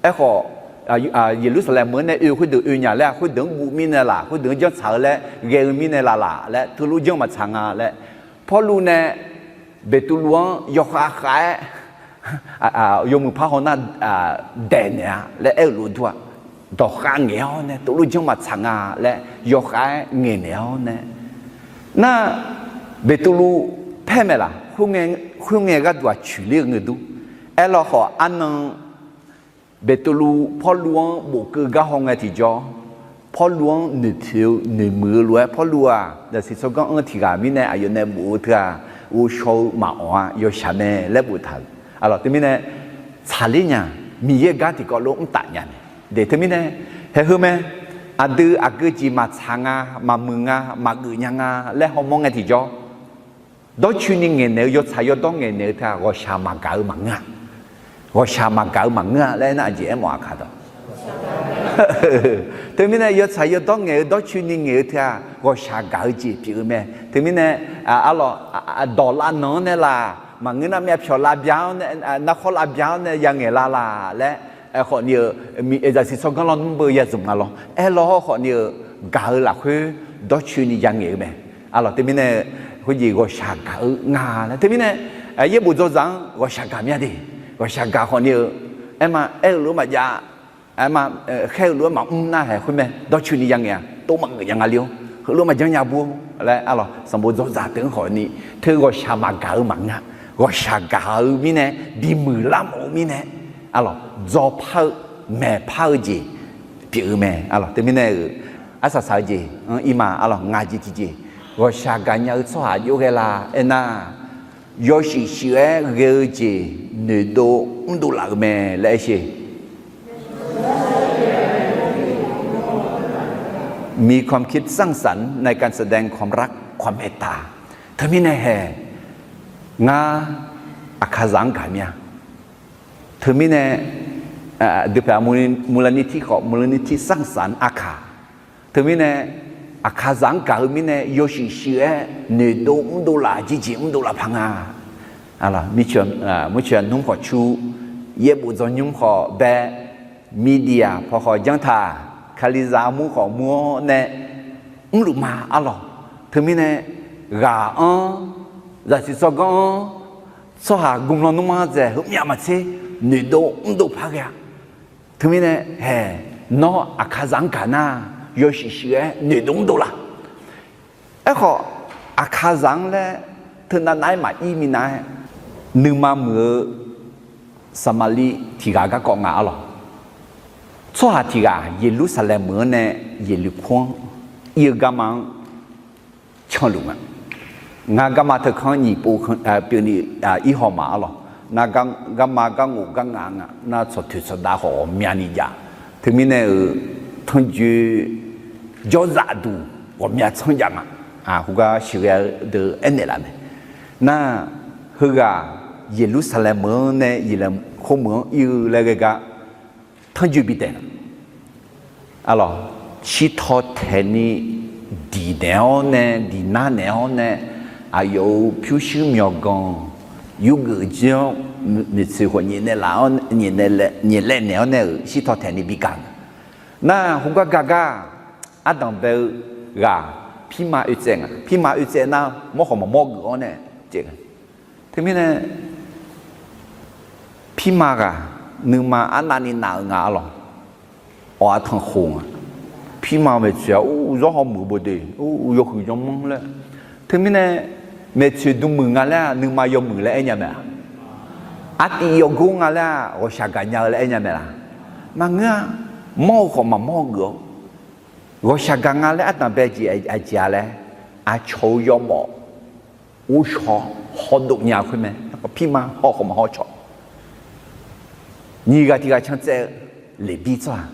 Aerkhawf, Yeqlursaqlaeq meuq-anr nae oe khoerdeuq oe nya laer-aq, khoerdeuq-anr guv mirnae laq, khoerdeuq-anr janrtsaq-eu laer ghae-eu mirnae laq laq laer teulof janr maqtsaq nga laer, Pawrluv nae Beqtuvluv-anr yawkhav khav-aer yawmuiq par haw nar daeqnaeq-a laer aer-euq lof dur-aq, dawqkhav ngaeq-awr nae teulof janr maqtsaq nga laer yawkhav-aer ngaeqnaeq-awr nae, nar, Beqtuvluv paer mae laq, khoerngae gharduq aqcoeq ler-eu ngae dur. Aerlawkhawf arnan Beqtuvluv Pawrluv-anr bofkeuv gar haw ngae tiqjawr, Pawrluv-anr noeqpoeq-eu noeqmuiq-eu lof-aer, Pawrluv-aq zaqsiq tsawrganr-anr tiq ghaq mirnae aqyawf nae bof-eu teu-aq, ghovshaw-eu maqawq-a, yawshaq mae laer boftaq-euq. Aqlawq teumirnae tsaqler nya, Miqyaer gar tiqkawv lof mr taf nya mae. Deq teumirnae, haeq heu mae, aqdui aqgeu jeq maqtsaq nga, maqmuiq nga, maqgeuf nya nga laer hawmawr ngae tiqjawr, dawrcoeni ngaeqnaeq-eu, yawtsaq yawdawr ngaeqnaeq-eu teu-aq, ghawqshaq maqgaq-eu maqngeur-a. Ghawqshaq maqgaq-eu maqngeur-a laer aernar, aqjeq aermawf-aq kaq dawq. Teumirnae yawtsaq yawdawr ngaeq-eu, dawrcoeni ngaeq-eu teu-aq, ghawqshaq gaq-eu jeq pyeuf-eu mae. Teumirnae, aqlawq, dawq lavnanq-anr nae laq, maqngeur nar myavpyawq lavbya-awr nae, narkhawr lavbya-awr nae yangaeq la laq laer, aerkhawf ni-eu, zaqsiq tsawrganr lawnmr beu yazmq nga lawr. Aerlawr hawrkhawf ni-eu, gaq-eu lafkhoer dawrcoeni yangaeq-eu mae. Aqlawq teumirnae, khoerjeq ghawqshaq gaq-eu nga laer. Teumirnae, yaerbof dzawzaq-anr ghawqshaq gaq mya de. Ghawqshaq gaq khawf ni-eu, aerma aer-eu lof-aer maqjav, aerma khaer-eu lof-aer maqmr nar haeq khoer mae, dawrcoeni yangaeq-a, tov maqgeuf nya nga le-or, heulof maqjanr nya bur-or laer, aqlawq sanqbof dzawzaq teu-anr khawf ni, teu ghawqshaq maqgaq-eu maqngeur-a. Ghawqshaq gaq-eu mirnae, bimuiq lar mawf-eu mirnae, aqlawq dzawpar-eu, maeqpar-eu jeq pyeuf-eu mae. Aqlawq teumirnae-euq arsaq saq-eu jeq-anr irma, aqlawq ngaq jeq tiqjeq, ghawqshaq gaqnya-eu tsawrhaq jov ghae la aernar, yawshuif shuif-aer ghae-eu jeq noeqdov mrdov laf-euq mae laer aer sher. มีความคิดสร้างสรรค์ในการแสดงความรัก ความเมตตา. Teumirnae haeq, ngar Aqkaqzaq-anr gaq mir-a. Teumirnae, dui paeq-a, มูลนิธิ khawf มูลนิธิสร้างสรรค์ Aqkaq. Teumirnae, Aqkaqzaq-anr gaq-eu mirnae yawshuif shuif-aer noeqdov mrdov laf, jeqjeq mrdov laf paq nga. Aqlawq, mircoeq nmr khawf cu, yaerbof dzawnymr khawf bae, media paw khawf janr taq, Kalizaq armur khawf mur-awr nae mrluf ma. Aqlawq, teumirnae, ghaq-anr, zaqsiq tsawrganr-anr, tsawrhaq gmlaw nmr-anr dzaeq heumyav maqtser, noeqdov mrdov par ghae-a. Teumirnae haeq, nawr Aqkaqzaq-anr gaq nar, yawshuif shuif-aer noeqdov mrdov laf. Aerkhawf, Aqkaqzaq-anr laer teunav nav-aer maqir minav-aer, nuima muiq-eu Saqmaqliv tiq ghaq garkawv nga. Aqlawq, tsawrhaq tiq ghaq Yeqlursaqlaeq meuq-anr nae Yeqluiq kur-anr ir-eu garma-anr canluf nga. Ngar garma teukanr nyiq pov pyeuf ni, ir haw ma. Aqlawq, ngar garma gar ngof gar ngaq nga, nar tsawqtoeq tsawqdav khawf ghawqmyani jav. Teumirnae-euq tanrjoe jawrzaf duq ghawqmya tsanr jav nga. Khoergar sheuqghae-eu deuq aernaeq laf mae. Nar, heughaq Yeqlursaqlaeq meuq-anr nae Yeqluiq kur meuq-anr ir-eu laer ghae gar tanrjoe bi taef nga. Aqlawq, shirtaw taeqni diq naeq-awr nae, diq nar naeq-awr nae, aqyawf-euq pyurshuir myawqganq yurgeuf jir-awr, maeqtsoeq khawf nyaef naeq laf-awr, nyaef laev naeq-awr nae-euq shirtaw taeqni bi gaq nga. Nar, khoergar ga gar, ardanq bae-eu ghaq pirma oetsaev nga. Pirma oetsaev nar, mawr khawf maqmawr geuf-awr nae, teumirnae pirma ghaq nuima arnavni nav-euq nga. Aqlawq, awq-a tanqkhoq nga. Pirma maeqtsoeq-aq, or, zawr hawmuiq bawde, or, yawhuiq yawmanr laer, Teumirnae, maeqtsoeq dm muiq nga laer-aq nuima yawmuiq laer aer nya mae-a? Artiv yawgor nga laer-aq ghawqshaq gaq nya-eu laer aer nya mae laq? Maqngeur-a. Mawr-eu khawf maqmawr-eu geuf-awr, ghawqshaq gaq nga laer ardanq bae jeq aqjeq-a laer, aqcawq-eu yawmawf ghovshaw hawdov nya khoer mae. Pirma haw khawf maqhaw cawq. Nyiq ghaq tiq ghaq can tsaev-eu Leqbir tsawrhaq.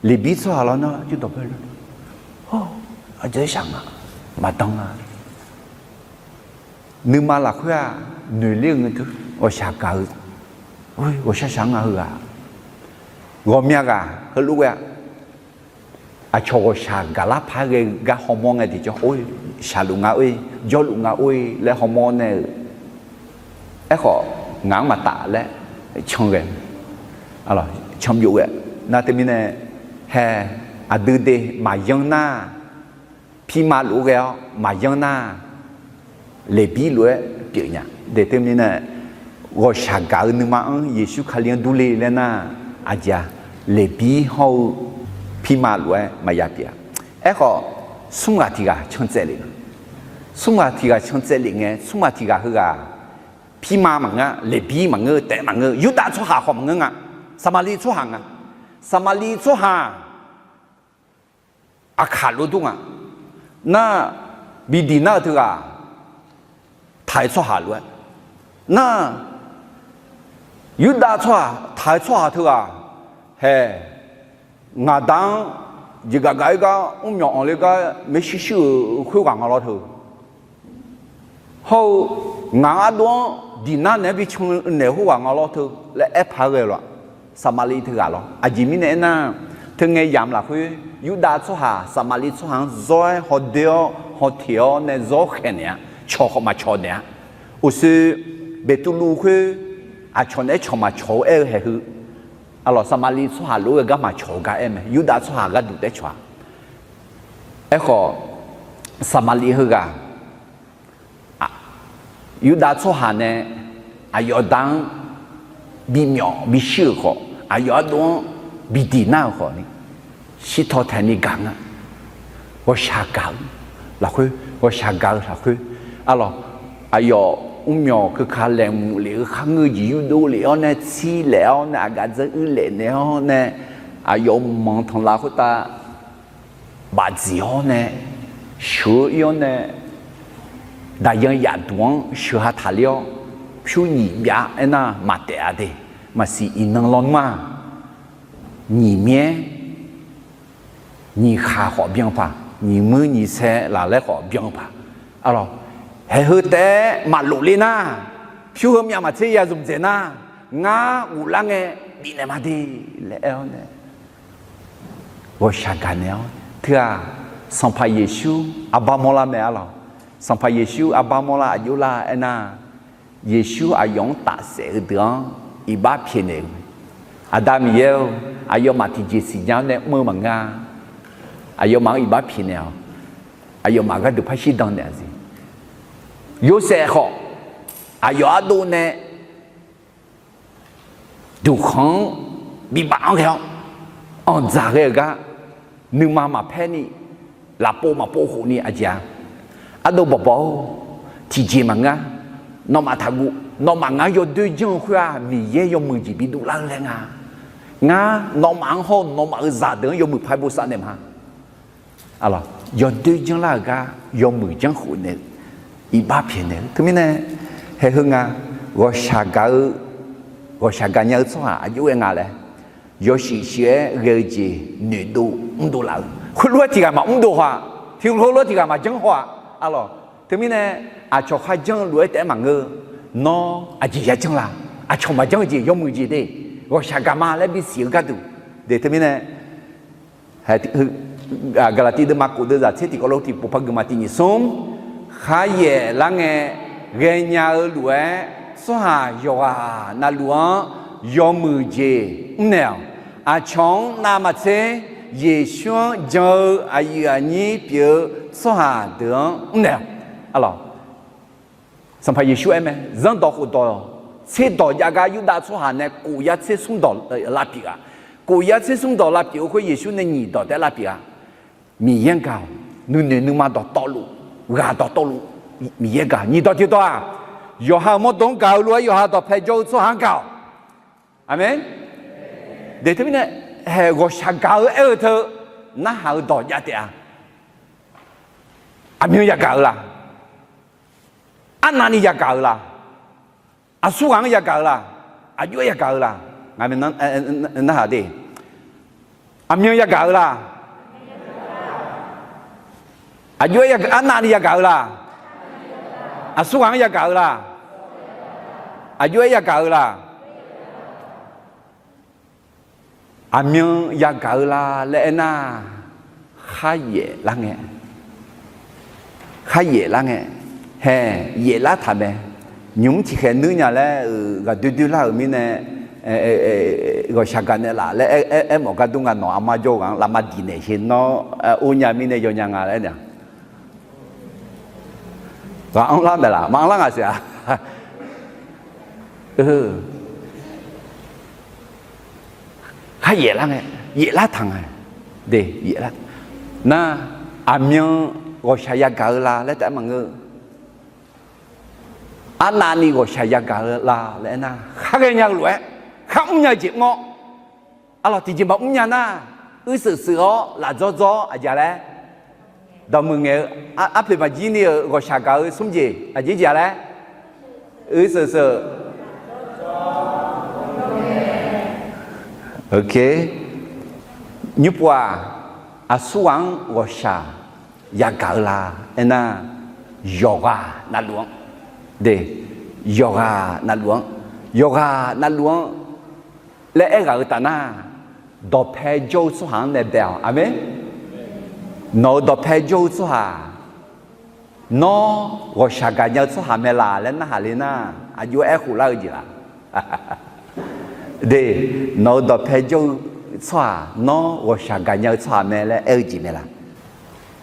Leqbir tsawrhaq lawr nar jawrdawq bae, aqjeq shaq nga, maqdan nga. Nuima lafkhoer-aq noeqler-eu ngae dui, ghawqshaq gaq-eu, ghawqshaq shaq nga heughaq. Ghawqmya ghaq heulof ghae-a. Aqcawq ghawqshaq gaqlar paq-aer ghae-eu gar hawmawr ngae tiqjawr or-ir, shaqluf nga or-ir, jawrluf nga or-ir laer hawmawr nae-eu. Aerkhawf, ngaq-anr maqtaf laer can ghae, can byov ghae. Nar teumirnae, hae, aqdui de maqyanr nar, pirma lof-aer ghae-awr maqyanr nar, Leqbir lof-aer pyeuf nya. De teumirnae, ghawqshaq gaq-eu nuima-anr Yeqsur Kali-anr durle laer nar, aqjeq-a, Leqbir hawr-eu pirma lof-aer maqya pyeuf-a. Aerkhawf, smr ghaq tiq ghaq can tsaev lef nga. Smr ghaq tiq ghaq can tsaev lef ngae, smr ghaq tiq ghaq heughaq, pirma maqngeur, Leqbir maqngeur, taef maqngeur, Yurdav tsawrhaq khawf maqngeur nga. Saqmaqliv tsawrhaq nga. Saqmaqliv tsawrhaq aqkaq lof dur nga. Nar, bi diq nar-eu teughaq, taq-eu tsawrhaq lof-aer nar, Yurdav tsawrhaq taq-eu tsawrhaq teughaq, hae, ngaqda-anr jeqgaf gaf-aer gar mrmyawq anqle gar maershuir shuir-euq khoerghaq nga lawr teu. Hawr-eu, ngaq-anr ardov-anr diq nar naeq-aer bi can naeq khoerghaq nga lawr teu laer aer paq-aer ghae-eu lawr. Saqmaqliv teughaq lawr. Aqjeq mirnae aernar, teu ngae yamq lafkhoer Yurdav tsawrhaq Saqmaqliv tsawrhaq-anr zawr-aer hawdoer-awr hawteq-awr nae zawr khaeq naeq-a. Cawq khawf maqcawq naeq-a. Uqshoe Beqtuvluv khoer aqcawq naeq-aer cawq maqcawq-eu aer-eu haeq heu, aqlawq Saqmaqliv tsawrhaq lof-aer gar maqcawq-eu gar aer mae. Yurdav tsawrhaq gharduq taef cawq-a. Aerkhawf, Saqmaqliv heughaq, Yurdav tsawrhaq nae aqyawf da-anr bimyawf bishir-euq khawf, aqyawf ardov-anr bi diq nar-euq khawf ni, shirtaw taeqni gaq nga. Ghawqshaq gaq-eu lafkhoer, ghawqshaq gaq-eu lafkhoer, aqlawq, aqyawf mrmyawq keuka laeqhmq lef-eu kharngeur jeq yurdov lef-awr nae tsir laef-awr nae aqgaf dzeur uir laef naeq-awr nae, aqyawf mqmanq tanqlav khoertav bafdziq-awr nae, sheuq-eu ir-awr nae, daqyan yaf duq-anr sheuq ha taqler-awr, pyur nyiq byav aernar maqtaef-a de. Maqsiq iqnan lawnmr-aq, nyiq myaer nyiq khaq khawf byan paq, nyiq muir nyiq sae laf laer khawf byan paq. Aqlawq, haeq heu taef-aer maqlof le nar, pyur heu myav maqtser ya zmq dzaeq nar, ngar ghoflar ngae bifnaeq ma de laer aer-awr nae, ghawqshaq gaqnaeq-awr teu-aq, Sanqpaq Yeqsur arbar mawrlar mae arlawq. Sanqpaq Yeqsur arbar mawrlar aqjox lar aernar, Yeqsur aqyawf-anr tafsaef-eu deuq-anr iqbax pyaeqnaeq-eu, Aqda Miqyaer-eu, aqyawfmaf tiqjeq siqnya-awr nae mr-eu maqngeur-a. Aqyawfmaf-anr iqbax pyaeqnaeq-awq. Aqyawfmaf gharduq par shirdan naeq-a siq. Yorsaev khawf, aqyawf ardov nae duqkhanq-anr bibaf-anr ghae-awr, anqdzaq ghae-euq gar, nuima maqpaer ni, lafpov maqpov khof ni aqjeq-a. Ardov bawqbawq-or, tiqjeq maqngeur. Nawmaf taqguv. Nawmaf ngar yawdoer janr-eu khoer-aq, Miqyaer yawmuiq jeq bidov lar-eu laer nga. Ngar nawmaf-anr hawr-eu nawmaf-euq zaqdeuq-anr yawmuiq paq-aer bosav naeq ma. Yawdoer janrlar-euq gar yawmuiq janrkhof naeq-eu, iqbax pyaeqnaeq-eu. Teumirnae, haeq heu nga, ghawqshaq gaq-eu, ghawqshaq gaqnya-eu tsawrhaq aqjox ghae nga laer, yawshuif shuif-aer ghae-eu jeq noeqdov mrdov laf-eu, khoerlof-aer tiq ghaq maqmrdov haw-aq, tiq khoerlof-aer tiq ghaq maqjanr haw-aq. Arlawq, teumirnae, aqcawq kharjanr-eu lof-aer taef-aer maqngeur-eu, nawr aqjeq yajanr la? Aqcawq maqjanr-eu jeq yawmuiq jeq de, ghawqshaq gaq ma laer bisiq-eu gharduq de. Teumirnae, Gaqlaqtiv deuvma kof deuvzaq tser tiq kawv lof tiq pov par geufma tiq nyiq smr, kharyaeq lar ngae ghaenya-eu lof-aer, tsawrhaq yawqghaq navluf-anr yawmuiq jeq mrnaeq-awq. Aqcawq-anr navmaqtser Yeqsur-anr jan-eu aqyuif aqnyir pyeuf-eu tsawrhaq deuq-anr mrnaeq-awq. Sanqpaq Yeqsur aer mae, zanrdawq khofdawq tserdawq jav gar Yurdav tsawrhaq nae kof yar tser smr dawq lavpyeuf-a. Kof yar tser smr dawq lavpyeuf-eu khoer Yeqsur nae nyiq dawq taef-aer lavpyeuf-a. Miqyaer-anr gaq-awq. Nuinoeq nuima dawqtawvluf, ghaq dawqtawvluf, Miqyaer gaq. Nyiq dawq tiq dawq-aq, yawqha-euq mawrdo-anr gaq-eu lof-aer yawqha dawqpae jawr-eu tsawrhaq-anr gaq-awq. Aqmeq. De teumirnae, haeq ghawqshaq gaq-eu aer-eu teu, narhaq-eu dawq jav taef-a. Aqmyan yagaq-eu la? Arnavni yagaq-eu la? Aqsurghaq-anr yagaq-eu la? Aqjox-aer yagaq-eu la? Ngaq narhaq de. Aqmyan yagaq-eu la? Aqjox-aer, arnavni yagaq-eu la? Aqsurghaq-anr yagaq-eu la? Aqjox-aer yagaq-eu la? Aqmyan yagaq-eu la laer aernar, kharyaef lar ngae, kharyaef lar ngae, haeq yaeflar taq mae. Nymq-mr tiqkhaeq nuir nya laer-euq ghaqdoer doer lar-euq mirnae, ghawqshaq gaqnaeq laf laer aer, aermawf gar dur nga. Nawq aqma jawr-eu ghaq-anr lafma diq naeq sher nawr, or nya mirnae yawnya nga laer aer naeq. Ghaq-anr lar maeqlaf, maqanr lar ngaq siq-a. Kharyaef lar ngae, yaeflar taq nga. De, yaeflar. Nar, aqmyan ghawqshaq yagaq-eu la laer taef-aer maqngeur. Arnavni ghawqshaq yagaq-eu la laer aernar, khar ghaenya-eu lof-aer, khar mrnya-eu jeq mr-awr, arlawq tiqjeq maqmr nya nar, uir sheuq sheuq-awr laf dzawr dzawr-awr aqjeq laer dawqmuiq ngaeq-eu, arpoeq maqjir ni-euq ghawqshaq gaq-eu smr jeq aqjeq jeq-a laer, uir sheuq sheuq. Nymrpov-aq, aqsurghaq-anr ghawqshaq yagaq-eu la aernar, yawqghaq navluf-anr, de, yawqghaq navluf-anr, yawqghaq navluf-anr laer aerghaq-eu taf nar, dawqpae jawr-eu tsawrhaq-anr nae bae-awq. Aqmeq. Nawq-euq dawqpae jawr-eu tsawrhaq, nawr ghawqshaq gaqnya-eu tsawrhaq mae laf laer narhaq le nar, aqjox-aer aerkhof lar-eu jeq laf? De, nawq-euq dawqpae jawr-eu tsawrhaq, nawr ghawqshaq gaqnya-eu tsawrhaq mae laer aer-eu jeq mae laf?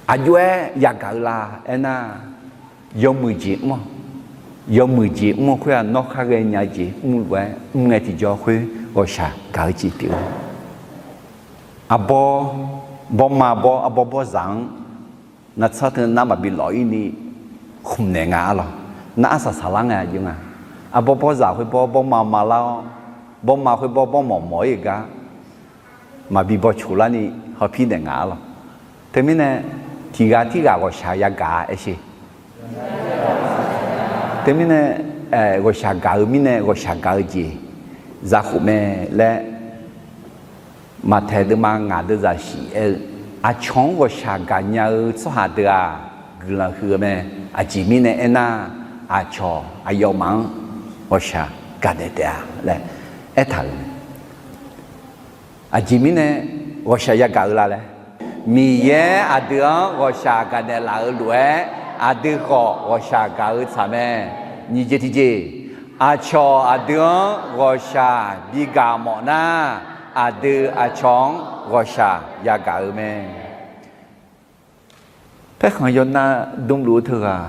Aqjox-aer yagaq-eu la aernar, yawmuiq jeq mr-awq. Yawmuiq jeq mr-eu khoer-aq, nawr khar ghaenya-eu jeq mr lof-aer mr ngae tiqjawr khoer ghawqshaq gaq-eu jeq pyeuf-eu. Arbawr, bawrma bawr, arbawr bawrzaq-anr navtsanr teu nar maqbi lawf-ir ni khmq naeq nga arlawq. Nar arsaq saqlar ngae aqjox nga. Arbawr bawrzaq khoer bawr bawrma ma lar-awr, bawrma khoer bawr bawrmawf mawf-ir-eu gar maqbi bawcoq larni hawpir naeq nga arlawq. Teumirnae, tiqghaq tirghaq ghawqshaq yagaq-a aer sher. Teumirnae, ghawqshaq gaq-eu mirnae ghawqshaq gaq-eu jeq zakhof mae laer, Maqtaeq deuvma ngaq deuvzaq shif aer-eu, aqcawq-anr ghawqshaq gaqnya-eu tsawrhaq deuq-aq, guiqlanq huiq-eu mae. Aqjeq mirnae aernar, aqcawq aqyawfmaf-anr ghawqshaq gaqnaeq taef-a laer aertaq-euq mae. Aqjeq mirnae ghawqshaq yagaq-eu la laer, Miqyaer aqdui-anr ghawqshaq gaqnaeq laf-eu lof-aer, aqdui khawf ghawqshaq gaq-eu tsaq mae. Nyiq jeq tiqjeq, aqcawq aqdui-anr ghawqshaq bigaq mawf nar, aqdui aqcawq-anr ghawqshaq yagaq-eu mae. Paerkhanq yawnav dmluf-eu teughaq,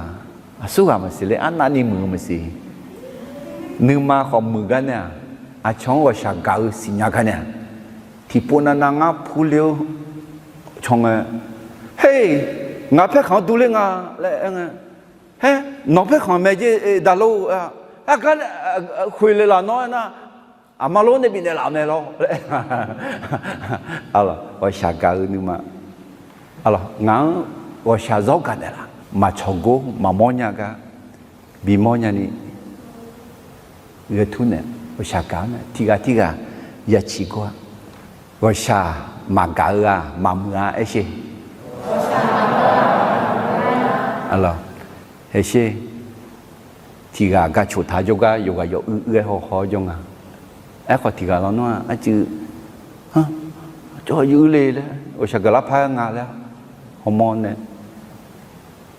aqsurghaq maqsiq ler, arnavni muiq-eu maqsiq. Nuima khawf muiq gar nae-aq, aqcawq-anr ghawqshaq gaq-eu siqnya gar nae-aq, tiqpov navnav ngar purler-awr caw ngae, Her, ngaq paerkhanq-anr durler nga laer aer ngae, Her, nawq paerkhanq mae jer daqlor-eu, argar khoeq le laf nawr aernar, aqma lor nae bifnaeq laf-eu mae lor laer, ghawqshaq gaq-eu nuima, ngaq-anr ghawqshaq zawr gaqnaeq laf, maqcawq gor maqmawr nya gar bimawr nyani ghae tur nae ghawqshaq gaq-anr nae tiqghaq tirghaq yaciq gor-a. Ghawqshaq maqgaq-eu ghaq maqmuiq-a aer sher. Hesher, tiqghaq gaq coq taq jawrgar yawqghaq yawuiq uir-aer haw haw-awr jawr nga. Aerkhawf tiqghaq lawnmr-aq arcuiv, Cawv yuiq uir le laer ghawqshaq gaqlar par-aer nga laer hawmawr nae,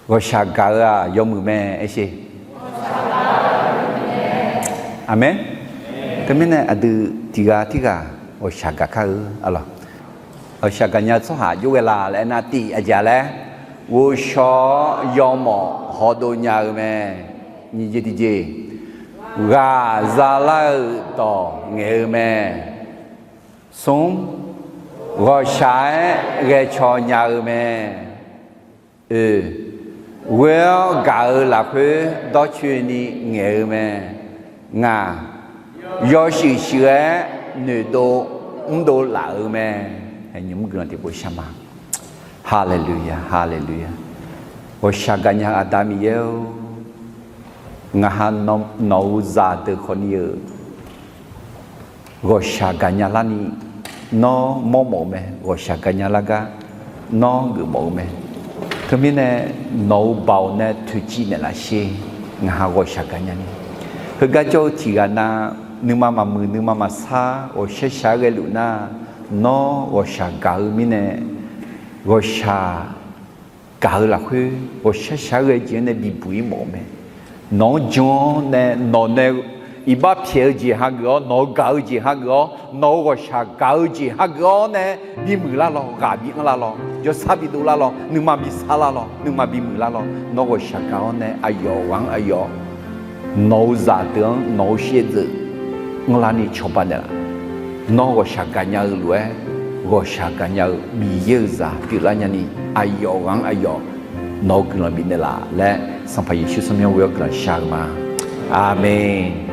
ghawqshaq gaq-eu-aq yawmuiq mae aer sher. Aqmeq. Teumirnae aqdui tiqghaq tirghaq ghawqshaq gaq kar-eu arlawq. Ghawqshaq gaqnya tsawrhaq jov ghae la laer aernar, tiq aqjeq laer, ghovshaw-awr yawmawf hawdov nya-eu mae. Nyiq jeq tiqjeq, ghaq zalar-euq dawq ngaeq-eu mae. Smr, ghawqshaq-aer ghae caw nya-eu mae. Oe, Ghoe-awr gaq-eu lafkhoer dawrcoeni ngaeq-eu mae. Ngaq yawshuif shuif-aer noeqdov mrdov laf-eu mae. Nymq mr guiqlanq tiqpov shar ma. Haleluya, haleluya. Ghawqshaq gaqnya-eu Aqda Miqyaer-or, ngaq ha nawq-euq zaqdeuq khawfni-euq ghawqshaq gaqnya larni nawr mawrmawf-eu mae. Ghawqshaq gaqnya lar gar nawr geufmawf-eu mae. Teumirnae nawq-euq baoq nae toeqciv naeqlaf sher. Ngaq ha ghawqshaq gaqnya ni, heugar jawr-eu tiqghaq nav nuima maqmuiq nuima maqsar ghawqshaq shaq-aer ghaeluf nar, nawr ghawqshaq gaq-eu mirnae, ghawqshaq gaq-eu lafkhoer ghawqshaq shaq-aer ghae jeq-anr nae bibuq-ir mawf-eu mae. Nawq-anr jan-awr nae nawq nae iqbax pyaeq-eu jeq hageuf-awr, nawq-euq gaq-eu jeq hageuf-awr, nawq-euq ghawqshaq gaq-eu jeq hageuf-awr nae bimuiq lar lawq, ghaq bi anr lar lawq, jawrsar bi dov lar lawq, nuima bi sar lar lawq, nuima bimuiq lar lawq. Nawr ghawqshaq gaq-awr nae aqyawf ghaq-anr aqyawf, nawq-euq zaqdeuq-anr nawq-euq shaevdzeuf anrlar ni cawba naeqlaf. Nawr ghawqshaq gaqnya-eu lof-aer, ghawqshaq gaqnya-eu Miqyaer-euq zaq pyeuflar nyani, aqyawf ghaq-anr aqyawf nawq-euq guiqlanq bifnaeq laf laer, Sanqpaq Yeqsur tsawrmyanr ghoe-awr guiqlanq shar-eu ma. Aqmeq.